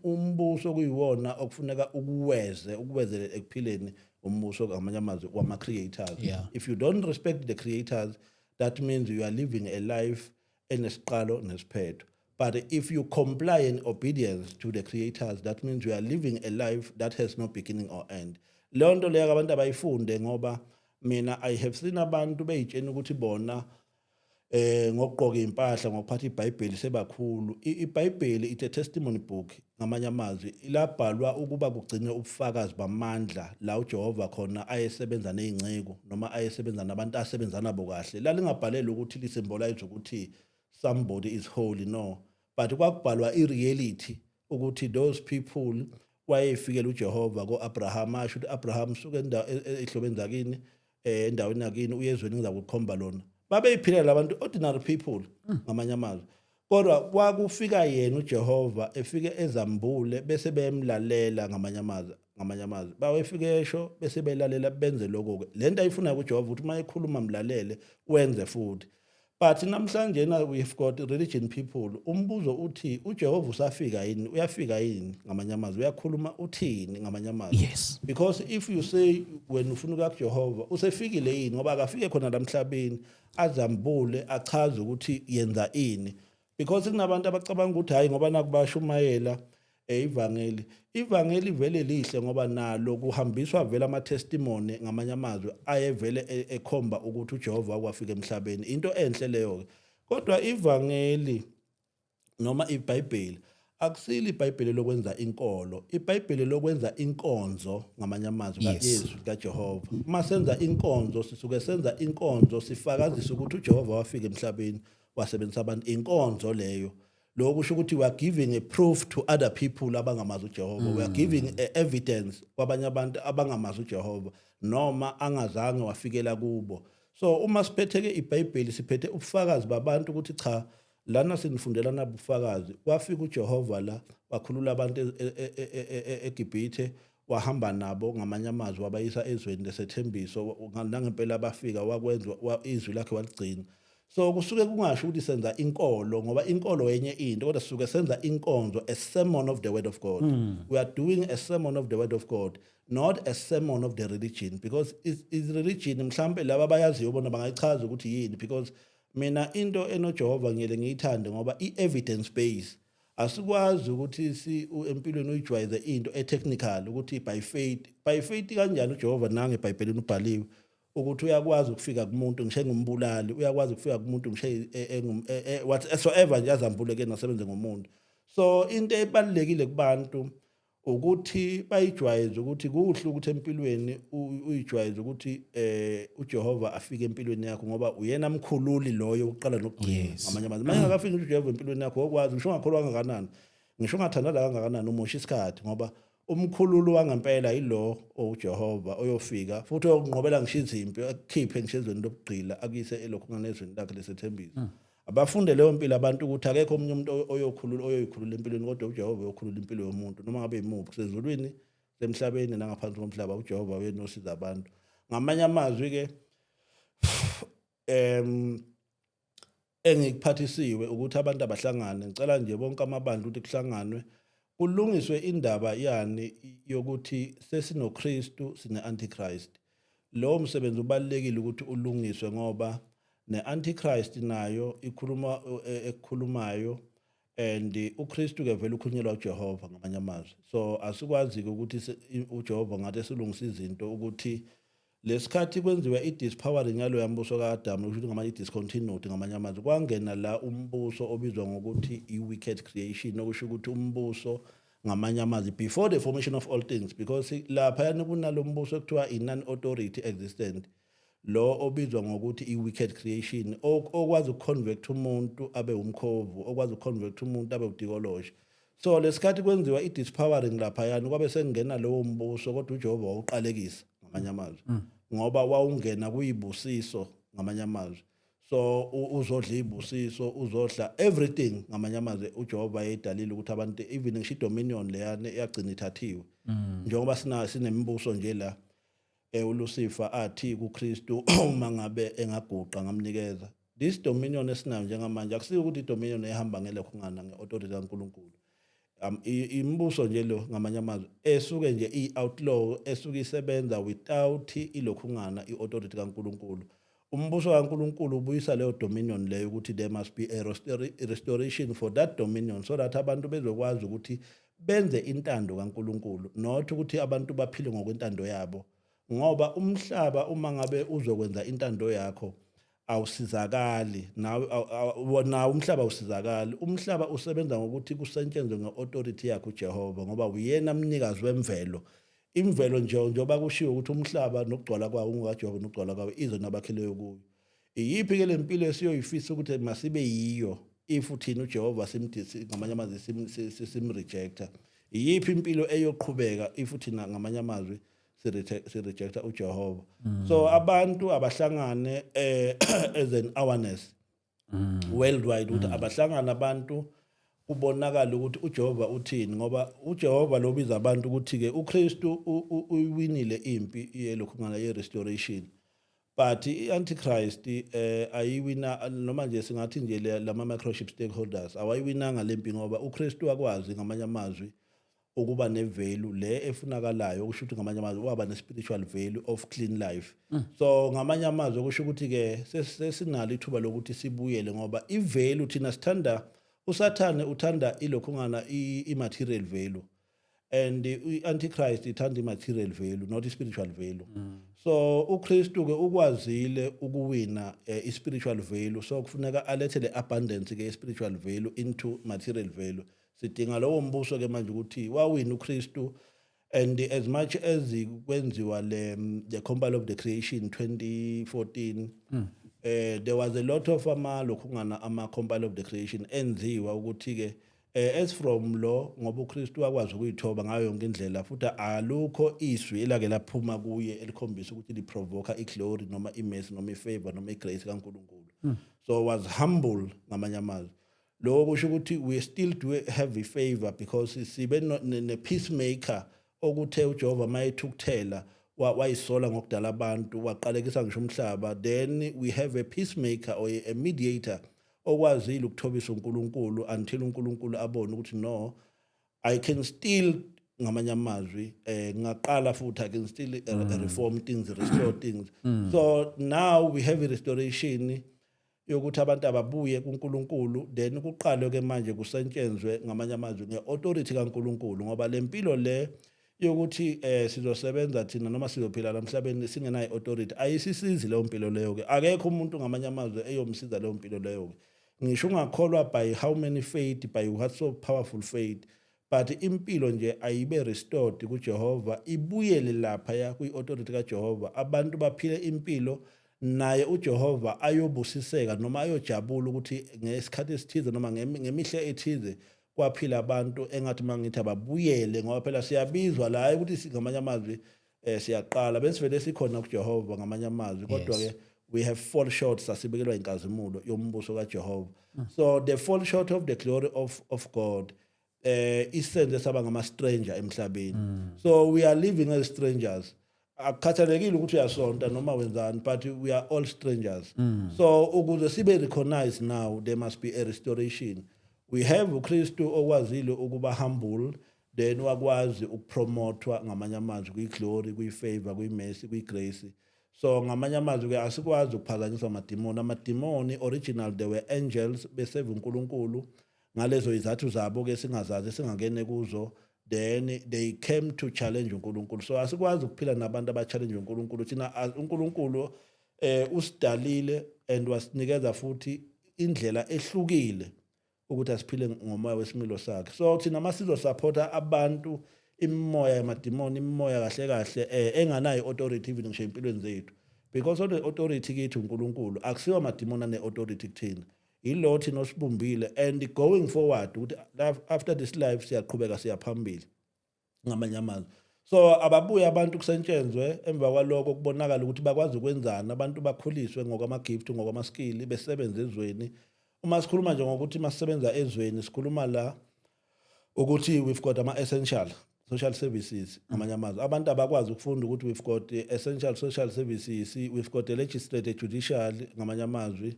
umbuso kuyiwona okufuneka ukuweze, ukuwezele ekuphileni, umbuso, ngamanye amazwi, wama-creators. If you don't respect the creators, that means you are living a life enesiqalo nesiphetho, but if you comply in obedience to the creators, that means you are living a life that has no beginning or end. Leyo nto leyo abantu abayifunde, ngoba mina I have seen abantu beyitshena ukuthi bona ngokugqoka impahla, ngokuphatha iBhayibheli, sebakhulu. IBhayibheli it's a testimony book, ngamanye amazwi, labhalwa ukuba kugcinwe ubufakazi bamandla la uJehova khona ayesebenza nezinceku noma ayesebenza nabantu asebenza nabo kahle. Lalingabhalelwa ukuthi lisymbolize ukuthi somebody is holy, no. But kwakubhalwa i-reality ukuthi those people wayefikela uJehova ko-Abraham, asho ukuthi, "Abraham, suka ezihlobeni zakini, endaweni yakini, uye ezweni ngizakukhomba lona." Babeyiphilela labantu, ordinary people ngamanye amazwi, kodwa kwakufika yena uJehova, efike ezambule, bese bemlalela ngamanye amazwi bawefike esho, bese belalela, benze lokho ke lento ayifunayo kuJehova, ukuthi uma ekhuluma mlalele, wenze futhi. But namhlanje na we've got religion people. Umbuzo uthi, uJehova usafika yini? Uyafika yini? Ngamanye amazwi, uyakhuluma uthini ngamanye amazwi? Because if you say wena ufuna ukuya kuJehova, usefikile yini? Ngoba akafike khona la emhlabeni, azambule, achaze ukuthi yenza ini, because kunabantu abacabanga ukuthi hayi, ngoba nakubashumayela ivangeli, ivangeli vele lihle, ngoba nalo kuhambiswa vele ama testimony ngamanye amazwi ayevele ekhomba ukuthi uJehova wafika emhlabeni. Into enhle leyo ke, kodwa ivangeli noma iBhayibheli akusilo iBhayibheli lokwenza inkolo, iBhayibheli lokwenza inkonzo ngamanye amazwi kaYesu, kaJehova. Uma senza inkonzo, sisuke senza inkonzo, sifakazisa ukuthi uJehova wafika emhlabeni, wasebenzisa abantu. Inkonzo leyo. Lokho kusho ukuthi we are giving a proof to other people abangamazi uJehova. We are giving a evidence kwabanye abantu abangamazi uJehova noma angazange wafikela kubo. So uma siphethe-ke iBhayibheli, siphethe ubufakazi babantu ukuthi cha, lana sinifundela nabufakazi, kwafika uJehova la, wakhulula abantu eGibhithe, wahamba nabo ngamanye amazwi, wabayisa ezweni lesethembiso. Nangempela bafika, wakwenza izwi lakhe waligcina. So kusuke kungasho ukuthi senza inkolo, ngoba inkolo yenye into, kodwa sisuke senza inkonzo, a sermon of the word of God. We are doing a sermon of the word of God, not a sermon of the religion, because is religion mhlambe laba abayaziyo bona bangayichaza ukuthi yini. Because mina into enoJehova ngiyele ngiyithande ngoba i-evidence base. Asikwazi ukuthi si empilweni uyijwayeze into e-technical ukuthi by faith. By faith kanjani? UJehova nange eBhayibhelini ubhaliwe ukuthi uyakwazi ukufika kumuntu ngisho engumbulali, uyakwazi ukufika kumuntu ngisho whatsoever nje, azambule ke nasebenze ngomuntu. So into ebalulekile kubantu ukuthi bayijwayeze ukuthi kuhle ukuthi empilweni uyijwayeze ukuthi uJehova afike empilweni yakho, ngoba uyena mkhululi loyo uqala nokugcina. Ngamanye amazwi, manje akafiki uJehova empilweni yakho, okwazi ngisho ungakholwa kangakanani, ngisho ungathandaza kangakanani, umosha isikhathi, ngoba umkhululi wangempela yilo owuJehova, oyofika futhi oyokunqobela ngisho izimpi, akukhiphe ngisho ezweni lobugqila, akuyise elokhu nganezweni lakhe lesethembiso. Abafunde leyo mpilo abantu, ukuthi akekho omunye umuntu oyokhulula, oyoyikhulula empilweni, kodwa uJehova uyokhulula impilo yomuntu noma ngabe yimuphi, kusezulwini, semhlabeni nangaphansi komhlaba. UJehova uyena osiza abantu. Ngamanye amazwi ke, engikuphathisiwe ukuthi abantu abahlangane. Ngicela nje bonke amabandla ukuthi kuhlanganwe, kulungiswe indaba yani yokuthi sesinoKristu, sine-Antichrist. Lowo msebenzi ubalulekile ukuthi ulungiswe, ngoba ne-Antichrist nayo ikhuluma ekukhulumayo, and uKristu ke vele ukhulunyelwa uJehova ngamanye amazwi. So asikwazi ke ukuthi uJehova ngathi esilungisa izinto, ukuthi lesikhathi kwenziwa i-dispowering yaloya mbuso ka-Adam, kusho ukuthi ngamanye i-discontinuity ngamanye amazwi, kwangena la umbuso obizwa ngokuthi i-wicked creation, okusho ukuthi umbuso ngamanye amazwi before the formation of all things, because laphayana kunalo mbuso ekuthiwa i-non-authority existent, lo obizwa ngokuthi i-wicked creation, okwazi ukuconvert umuntu abe umkhovu, okwazi ukuconvert umuntu abe udikoloshe. So lesikhathi kwenziwa i-dispowering laphayana, kwabe sekungena lowo mbuso, kodwa uJehova wawuqalekisa ngamanye amazwi, ngoba wawungena kuyibusiso ngamanye amazwi. So uzodla izibusiso, uzodla everything ngamanye amazwi uJehova yedalile ukuthi abantu, even ngisho idominion leyana yagcina ithathiwe, njengoba sina sinemibuso nje la. ULucifer athi kuKristu, uma ngabe engaguqa ngamnikeza this dominion esinayo njengamanje. Akusiko ukuthi idominion ehamba ngelekho ngana ngeauthority kaNkuluNkulu. Imibuso nje lo ngamanye amazwi esuke nje i-outlaw, esuke isebenza without ilokhungana i-authority kaNkuluNkulu. Umbuso kaNkuluNkulu ubuyisa leyo dominion leyo, ukuthi there must be a restoration for that dominion, so that abantu bezokwazi ukuthi benze intando kaNkuluNkulu, not ukuthi abantu baphile ngokwentando yabo, ngoba umhlaba uma ngabe uzokwenza intando yakho awusizakali nawe. Nawe umhlaba awusizakali. Umhlaba usebenza ngokuthi kusetshenzwe nge-authority yakhe uJehova, ngoba uyena mnikazi wemvelo. Imvelo nje, njengoba kushiwo ukuthi umhlaba nokugcwala kwawo ungokaJehova, nokugcwala kwawo, izwe nabakhileyo kuyo. Iyiphi ke le mpilo esiyoyifisa ukuthi masibe yiyo? If thina uJehova simdisi, ngamanye amazwi simrejecta, iyiphi impilo eyoqhubeka if thina, ngamanye amazwi, sirejecta uJehova? So abantu abahlangane as an awareness worldwide ukuthi abahlangana abantu, kubonakala ukuthi uJehova uthini, ngoba uJehova lobiza abantu ukuthi ke uKristu uyiwinile impi yelokhu ngana ye restoration, but i-Antichrist ayiwina, noma nje singathi nje lama microchip stakeholders awayiwinanga lempi, ngoba uKristu wakwazi, ngamanye amazwi, ukuba nevalue le efunakalayo, okusho ukuthi, ngamanye amazwi, waba ne-spiritual value of clean life. So ngamanye amazwi okusho ukuthi ke sesinalo ithuba lokuthi sibuyele, ngoba ivalue thina sithanda, uSathane uthanda ilokhungana i-material value, and i-Antichrist ithanda i-material value, not i-spiritual value. So uKristu ke ukwazile ukuwina i-spiritual value, so kufuneka alethe le abundance ke spiritual value into material value. Sidinga lowo mbuso ke manje ukuthi wawina uKristu. And as much as kwenziwa le the Compile of the Creation 2014, there was a lot of ama lokhungana ama Compile of the Creation enziwa ukuthi ke as from lo, ngoba uKristu wakwazi ukuyithoba ngayo yonke indlela, futhi alukho izwi elake laphuma kuye elikhombisa ukuthi liprovoka iglory noma imercy noma ifavor noma igrace kaNkulunkulu. So was humble, ngamanye amazwi. Lokho kusho ukuthi we still do have a favor because sibe ne peacemaker okuthe uJehova mayethukuthela wayisola ngokudala abantu, waqalekisa ngisho umhlaba. Then we have a peacemaker or a mediator okwazile ukuthobisa uNkulunkulu until uNkulunkulu abone ukuthi no, I can still, ngamanye amazwi, ngaqala futhi, I can still reform things, restore things. So now we have a restoration yokuthi abantu ababuye kuNkulunkulu, then kuqalwe ke manje kusetshenzwe, ngamanye amazwi, ngeauthority kaNkulunkulu, ngoba lempilo le yokuthi sizosebenza thina noma sizophila lamhlabeni singenayo authority ayisisizi leyo mpilo leyo ke. Akekho umuntu, ngamanye amazwi, eyomsiza leyo mpilo leyo ke, ngisho ungakholwa by how many faith, by what so powerful faith, but impilo nje ayibe restored kuJehova, ibuyele lapha ya kwi-authority kaJehova, abantu baphile impilo naye uJehova ayobusiseka noma ayojabula ukuthi ngesikhathi esithize noma ngemihla ethize kwaphila abantu engathi mangithi ababuyele, ngoba phela siyabizwa la ukuthi ngamanye amazwi siyaqala besivele sikhona kuJehova, ngamanye amazwi, kodwa ke we have fall short, sasibekelwa inkazimulo yombuso kaJehova. So the fall short of the glory of God isenze saba ngama stranger emhlabeni. So we are living as strangers, akukhathalekile ukuthi uyasonta noma wenzani, but we are all strangers. So ukuze sibe recognized now, there must be a restoration. We have uKristu okwazile ukuba humble, then wakwazi ukupromotwa, ngamanye amazwi, kwi-glory, kwi-favor, kwi-mercy, kwi-grace. So ngamanye amazwi ke asikwazi ukuphazanyiswa amadimoni. Amadimoni original, they were angels beseva uNkulunkulu ngalezo izathu zabo ke singazazi, singangene kuzo. Then they came to challenge uNkulunkulu. So asikwazi ukuphila nabantu aba-challenge uNkulunkulu. Thina uNkulunkulu usidalile and wasinikeza futhi indlela ehlukile ukuthi asiphile ngomoya wesimilo sakhe. So thina masizosupporta abantu, imimoya yamadimoni, imimoya kahle kahle enganayo authority even ngisho empilweni zethu, because one authority kithi uNkulunkulu, akusiwa amadimoni ane authority kuthina, ilo thina osibumbile. And going forward ukuthi after this life siyaqhubeka siyaphambili, ngamanye amazwi. So ababuye abantu, kusetshenzwe, emva kwaloko kubonakala ukuthi bakwazi ukwenzani. Abantu bakhuliswe ngokwama-gift, ngokwama-skill, besebenze ezweni. Uma sikhuluma nje ngokuthi masisebenza ezweni, sikhuluma la ukuthi we've got ama-essential social services, ngamanye amazwi, abantu abakwazi ukufunda ukuthi we've got the essential social services, we've got the legislative, judicial, ngamanye amazwi,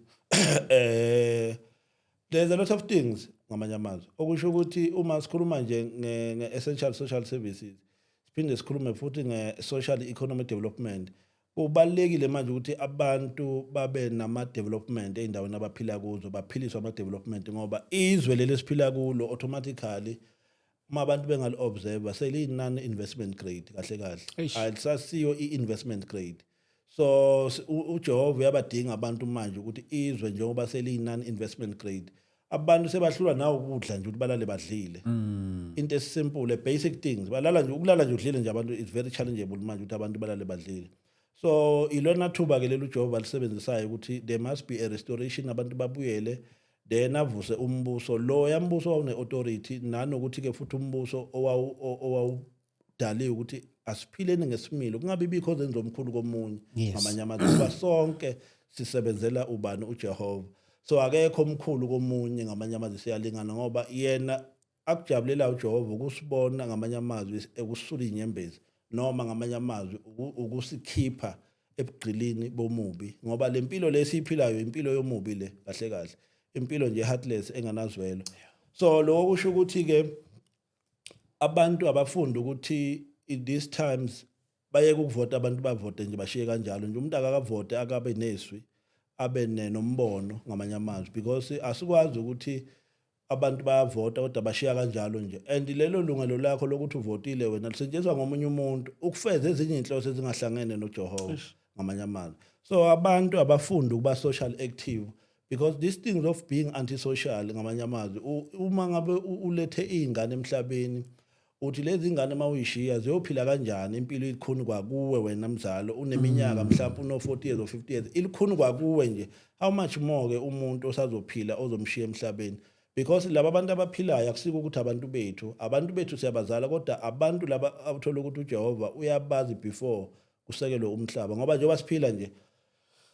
there's a lot of things, ngamanye amazwi, okusho ukuthi uma sikhuluma nje nge-essential social services, siphinde sikhulume futhi nge-social economic development. Kubalulekile manje ukuthi abantu babe nama-development ey'ndaweni abaphila kuzo, baphiliswe ama-development, ngoba izwe leli esiphila kulo automatically, uma abantu bengali-observe, seliyi-non investment grade kahle kahle. Eish. Alisasiyo i-investment grade. So uJehova uyabadinga abantu manje ukuthi izwe njengoba seliyi-non investment grade, abantu sebahlulwa nawo ukudla nje, ukuthi balale badlile, into esimple, basic things, balala nje, ukulala nje udlile nje abantu, it's very challengeable manje ukuthi abantu balale badlile. So ilona thuba ke leli uJehova alisebenzisayo ukuthi there must be a restoration, abantu babuyele. Then avuse umbuso lo yambuso wawune-authority, nanokuthi-ke futhi umbuso owawudaliwe ukuthi asiphileni ngesimilo, kungabi bikho zenzo omkhulu komunye. Ngamanye amazwi, ngoba sonke sisebenzela ubani? UJehova. So akekho omkhulu komunye, ngamanye amazwi siyalingana, ngoba yena akujabulela uJehova ukusibona, ngamanye amazwi ekusula inyembezi, noma ngamanye amazwi ukusikhipha ebugqilini bomubi, ngoba le mpilo lesiyiphilayo impilo yomubi le, kahle kahle impilo nje heartless enganazwelo. So lokho kusho ukuthi ke abantu abafunda ukuthi in these times bayeke ukuvota, abantu bavote nje bashiye kanjalo nje. Umuntu akakavote, akabe neswi, abe nombono, ngamanye amazwi, because asikwazi ukuthi abantu bayavota kodwa bashiya kanjalo nje, and lelo lungelo lakho lokuthi uvotile wena lisetshenziswa ngomunye umuntu ukufeza ezinye inhloso ezingahlangene noJehova, ngamanye amazwi. So abantu abafunda ukuba social active, because these things of being antisocial, ngamanye amazwi, uma ngabe ulethe izingane emhlabeni, uthi lezi ngane uma uyishiya ziyophila kanjani impilo ilikhuni kwakuwe wena mzalo uneminyaka mhlawumbe uno 40 years or 50 years, ilikhuni kwakuwe nje, how much more ke umuntu osazophila ozomshiya emhlabeni? Because laba bantu abaphilayo akusiko ukuthi abantu bethu siyabazala, kodwa abantu laba abuthola ukuthi uJehova uyabazi before kusekelwe umhlaba, ngoba njengoba siphila nje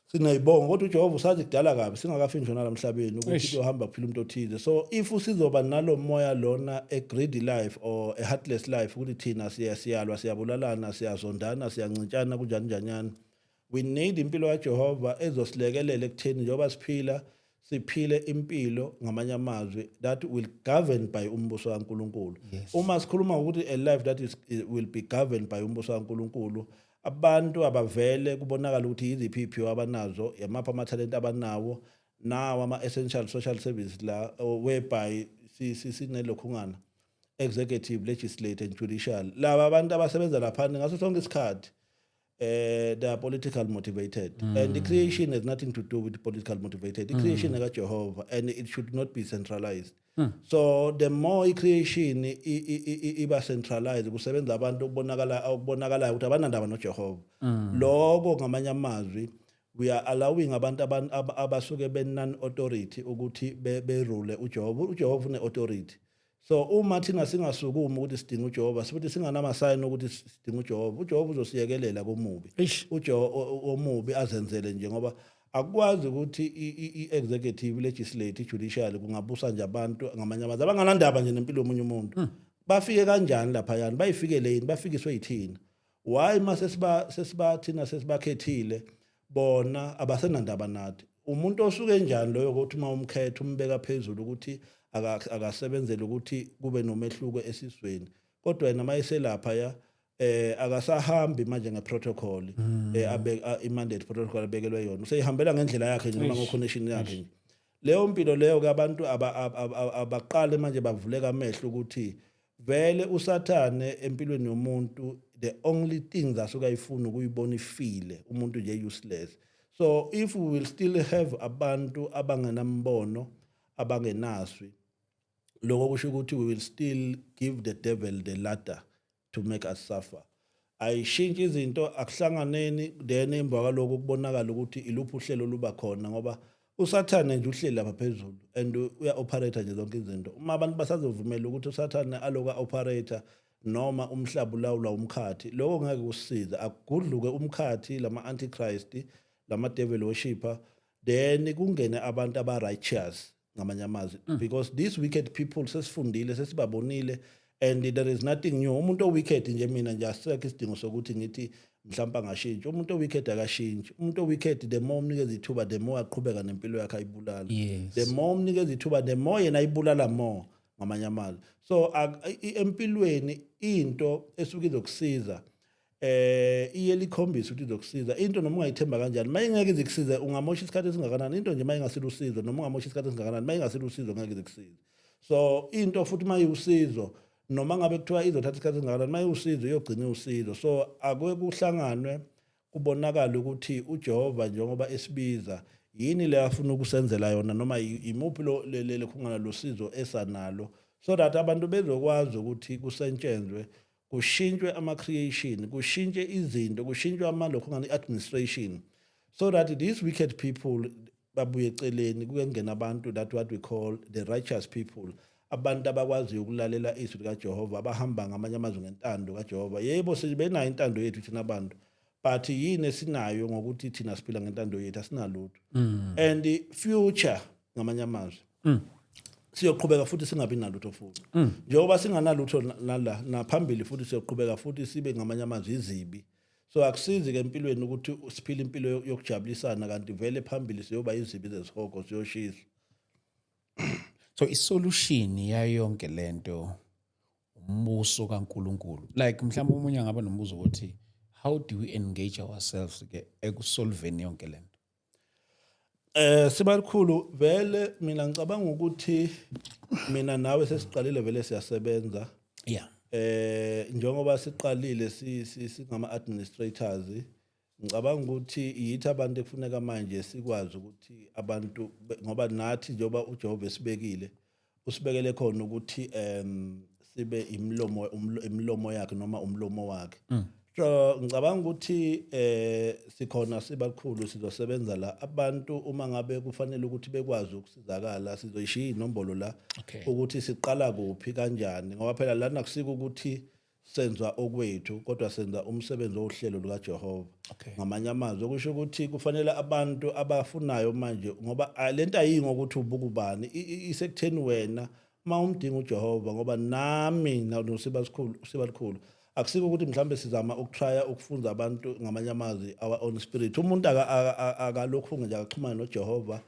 sinayibonga, kodwa uJehova usazi kudala kabi singakafiki ngisho nalamhlabeni ukuthi kuyohamba kuphila umuntu othize. So if usizoba nalo moya lona, a greedy life or a heartless life, ukuthi thina siyalwa, siyabulalana, siyazondana, siyancintshana, kunjani njanyana, we need impilo kaJehova ezosilekelela ekutheni njengoba siphila, siphile impilo, ngamanye amazwi, that will govern by umbuso kaNkuluNkulu. Uma sikhuluma ngokuthi a life that is will be governed by umbuso kaNkuluNkulu, abantu abavele kubonakala ukuthi yiziphi iphiwo abanazo, yamaphi amathalente abanawo, nawo ama-essential social service la, whereby sinelokhungana executive, legislative and judicial. Laba abantu abasebenza laphana ngaso sonke isikhathi they are political motivated, and the creation has nothing to do with political motivated. The creation kaJehova, and it should not be centralized. So the more i-creation iba centralized, kusebenza abantu okubonakala okubonakalayo ukuthi abanandaba noJehova, lokho ngamanye amazwi we are allowing abantu abasuke be non authority ukuthi berule uJehova. UJehova une authority. So uma thina singasukumi ukuthi sidinga uJehova, sifuthi singanama-sign ukuthi sidinga uJehova, uJehova uzosiyekelela komubi. Omubi azenzele nje, ngoba akukwazi ukuthi i-executive, legislative, judicial kungabusa nje abantu, ngamanye amazwi, abanganandaba nje nempilo yomunye umuntu. Bafike kanjani laphayana? Bayifikele yini? Bafikiswe yithina? Why mase siba thina sesibakhethile, bona abasenandaba nathi? Umuntu osuke njani loyo ukuthi uma umkhetha umbeka phezulu ukuthi akasebenzele ukuthi kube nomehluko esizweni, kodwa yena mayeselapha ya akasahambi manje ngeprotocol abe i-mandate protocol abekelwe yona, useyihambela ngendlela yakhe nje noma ngo-connection yakhe nje. Leyo mpilo leyo ke abantu abaqale manje bavuleka amehlo ukuthi vele uSathane empilweni yomuntu, the only thing asuke ayifuna ukuyibona ifile, umuntu nje useless. So if we will still have abantu abangenambono, abangenaswi, lokho kusho ukuthi we will still give the devil the ladder to make us suffer. Ayishintshi izinto, akuhlanganeni, then emva kwaloko kubonakala ukuthi iluphi uhlelo luba khona, ngoba uSathane nje uhleli lapha phezulu and uya-operate nje zonke izinto. Uma abantu basazovumela ukuthi uSathane aloku a-operate noma umhlaba ulawulwa umkhathi, lokho ngeke kusisize. Akugudluke umkhathi, lama-antichrist, lama-devil worshipper, then kungene abantu aba-righteous, ngamanye amazwi, because these wicked people sesifundile, sesibabonile, and there is nothing new. Umuntu o-wicked nje, mina nje asisekho isidingo sokuthi ngithi mhlawumbe angashintshi. Umuntu o-wicked akashintshi. Umuntu o-wicked, the more umnikeza ithuba, the more aqhubeka nempilo yakhe ayibulala. The more umnikeza ithuba, the more yena ayibulala more, ngamanye amazwi. So empilweni into esuke izokusiza iye likhombise ukuthi izokusiza into, noma ungayithemba kanjani, mayingeke izikusize. Ungamosha isikhathi esingakanani, into nje mayingasilo usizo, noma ungamosha isikhathi esingakanani, mayingasilo usizo ngeke izikusize. So into futhi mayiwusizo, noma ngabe kuthiwa izothatha isikhathi esingakanani, mayiwusizo iyogcina iwusizo. So ake kuhlanganwe, kubonakala ukuthi uJehova njengoba esibiza, yini le afuna ukusenzela yona, noma imuphi lo lekhungana losizo esanalo, so that abantu bezokwazi ukuthi kusetshenzwe, kushintshwe ama-creation, kushintshe izinto, kushintshwe amalokhu ngani, administration, so that these wicked people Babuye eceleni, kuke kungena abantu that what we call the righteous people, abantu abakwaziyo ukulalela izwi likaJehova, abahamba ngamanye amazwi ngentando kaJehova. Yebo, sibenayo intando yethu thina abantu, but yini esinayo ngokuthi thina siphila ngentando yethu? Asinalutho. And future, ngamanye amazwi, siyoqhubeka futhi singabi nalutho futhi. Njengoba singanalutho nala naphambili, futhi siyoqhubeka futhi sibe, ngamanye amazwi, izibi. So akusizi ke empilweni ukuthi siphile impilo yokujabulisana kanti vele phambili siyoba izibi zezihogo, siyoshisa. So isolution yayo yonke lento umbuso kaNkuluNkulu. Like mhlawumbe omunye angaba nombuzo ukuthi how do we engage ourselves ke ekusolveni yonke lento? Sibalikhulu, vele mina ngicabanga ukuthi mina nawe sesiqalile vele siyasebenza. Njengoba siqalile singama administrators, ngicabanga ukuthi yithi abantu ekufuneka manje sikwazi ukuthi abantu ngoba nathi njengoba uJehova esibekile, usibekele khona ukuthi sibe imilomo imilomo yakhe noma umlomo wakhe. So ngicabanga ukuthi sikhona sibakhulu, sizosebenza la. Abantu uma ngabe kufanele ukuthi bekwazi ukusizakala, sizoyishiya inombolo la ukuthi siqala kuphi, kanjani, ngoba phela lana kusika ukuthi senza okwethu, kodwa senza umsebenzi wohlelo lukaJehova. Ngamanye amazwi, okusho ukuthi kufanele abantu abafunayo manje, ngoba lento ayiyi ngokuthi ubuka ubani, isekutheni wena uma umdinga uJehova, ngoba nami nosiba sikhulu, sibakhulu, akusiko ukuthi mhlambe sizama ukutrya ukufunza abantu, ngamanye amazwi, our own spirit. Umuntu akalokhu nje akaxhumana noJehova,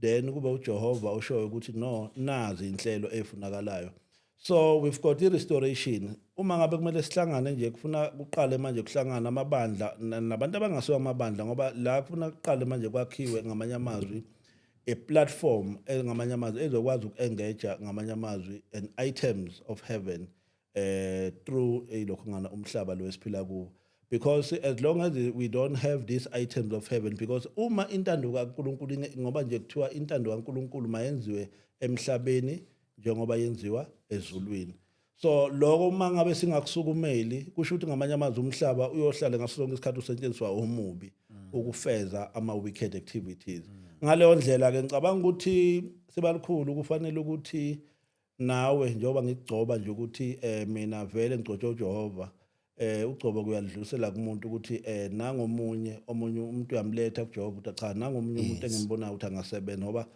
then kube uJehova ushoyo ukuthi no, nazi inhlelo efunakalayo. So we've got i-restoration. Uma ngabe kumele sihlangane nje, kufuna kuqale manje kuhlangana amabandla nabantu abangasiwo amabandla, ngoba la kufuna kuqale manje kwakhiwe, ngamanye amazwi, a platform ngamanye amazwi ezokwazi uku-engage, ngamanye amazwi, and items of heaven through ilokhu ngana umhlaba lo esiphila kuwo, because as long as we don't have these items of heaven, because uma intando kaNkuluNkulu ngoba nje kuthiwa intando kaNkuluNkulu mayenziwe emhlabeni njengoba yenziwa ezulwini. So lokho uma ngabe singakusukumeli, kusho ukuthi, ngamanye amazwi, umhlaba uyohlala ngaso sonke isikhathi usetshenziswa omubi ukufeza ama wicked activities. Ngaleyo ndlela ke ngicabanga ukuthi sibalikhulu, kufanele ukuthi nawe njengoba ngikugcoba nje ukuthi mina vele ngigcotshwe uJehova, ugcobo kuyadlulisela kumuntu ukuthi nangomunye omunye umuntu uyamletha kuJehova ukuthi cha, nangomunye umuntu engimbonayo ukuthi angasebenza, ngoba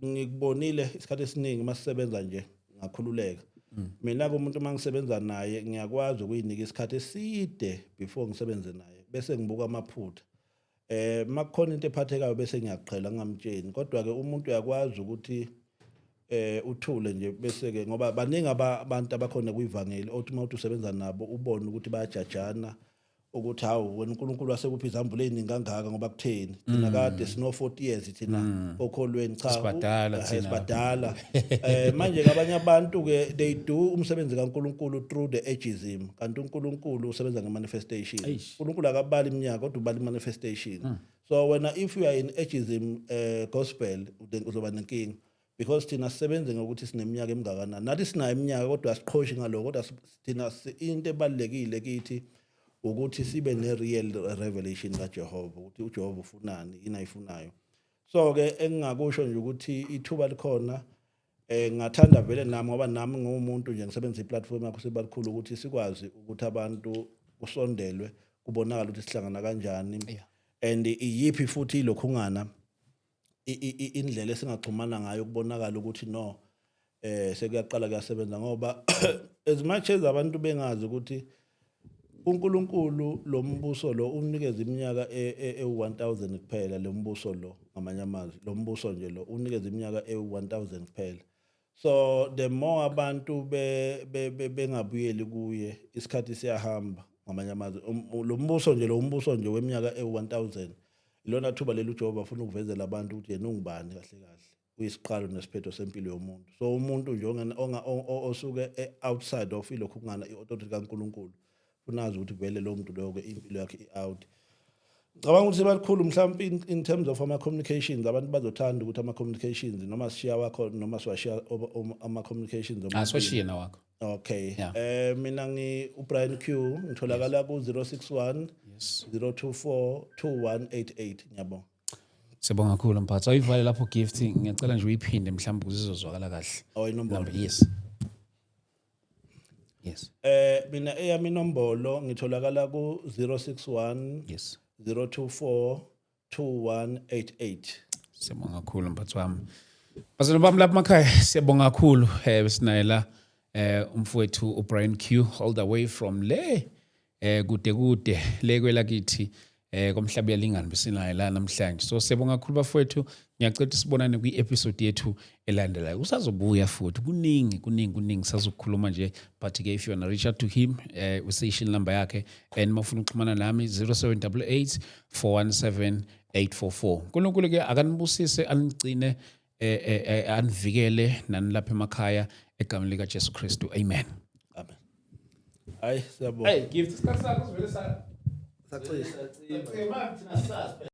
ngikubonile isikhathi esiningi masisebenza nje ngakhululeka. Mina kumuntu mangisebenza naye ngiyakwazi ukuyinika isikhathi eside before ngisebenze naye, bese ngibuka amaphutha. Makukhona into ephathekayo bese ngiyaqhela ngingamtsheni, kodwa ke umuntu uyakwazi ukuthi uthule nje, bese ke ngoba baningi abantu abakhona kuyivangeli othi uma uthi usebenza nabo ubone ukuthi bayajajana ukuthi hawu wena, uNkulunkulu wasekuphi izambulo eziningi kangaka, ngoba kutheni thina kade sino 40 years thina okholweni? Cha, Sibadala thina. Sibadala. Manje ke abanye abantu ke they do umsebenzi kaNkulunkulu through the ageism, kanti uNkulunkulu usebenza ngemanifestation. Eish. uNkulunkulu akabali iminyaka, kodwa ubala manifestation. So wena if you are in ageism gospel, then uzoba nenkinga, because thina sisebenze ngokuthi sineminyaka emingakanani. Nathi sinayo iminyaka, kodwa asiqhoshi ngaloko, kodwa thina into ebalulekile kithi ukuthi sibe ne-real revelation kaJehova, ukuthi uJehova ufunani, yini ayifunayo. So ke engingakusho nje ukuthi ithuba likhona. Ngathanda vele nami, ngoba nami ngumuntu nje ngisebenzisa iplatform yakho sibalikhulu ukuthi sikwazi ukuthi abantu kusondelwe, kubonakala ukuthi sihlangana kanjani and iyiphi futhi ilokhungana indlela esingaxhumana ngayo, kubonakala ukuthi no, sekuyaqala kuyasebenza, ngoba as much as abantu bengazi ukuthi uNkulunkulu lo mbuso lo unikeza iminyaka ewu1000 kuphela, lo mbuso lo, ngamanye amazwi, lo mbuso nje lo unikeza iminyaka ewu1000 kuphela. So the more abantu bengabuyeli kuye, isikhathi siyahamba. Ngamanye amazwi, lo mbuso nje lo, umbuso nje weminyaka ewu1000, ilona thuba leli uJehova afuna ukuvezela abantu ukuthi yena ungubani kahle kahle, uyisiqalo nesiphetho sempilo yomuntu. So umuntu nje osuke outside of ilokhu kungana i-authority kaNkulunkulu, unazi ukuthi vele lo muntu loyo ke impilo yakhe i-out. Ngicabanga ukuthi sebalikhulu mhlawumbe in terms of ama-communications, abantu bazothanda ukuthi ama-communications noma sishiya wakho noma siwashiya ama-communications omabili. Asiwashiye nawakho. Okay. Yeah. Mina ngi uBrian Q, ngitholakala ku 061 024 2188. Ngiyabonga. Siyabonga kakhulu, mphathi. Awuyivale lapho, Gift. Ngiyacela nje uyiphinde mhlawumbe ukuze izozwakala kahle. Oh, inombolo. Number, yes. Mina eyami inombolo ngitholakala ku 061 024 2188. Siyabonga kakhulu, mphathi wami. Bazalwane bami lapha emakhaya, siyabonga kakhulu. Besinaye la umfowethu uBrian Q, all the way from le kude kude le kwelakithi komhlaba uyalingana, besinaye la namhlanje. So siyabonga kakhulu, bafowethu. Ngiyacela ukuthi sibonane kwi-episode yethu elandelayo. Usazobuya futhi, kuningi kuningi kuningi sazokukhuluma nje, but ke if you wanna reach out to him, ustation number yakhe, and mawufuna ukuxhumana nami, 0788 417 844. uNkulunkulu ke akanibusise, anigcine, anivikele nani lapha emakhaya, egameni lika Jesu Kristu, amen. Amen. Hayi, siyabonga. Hey, Gift, isikhathi sakho sivele sa Sacishe. Thina sazi.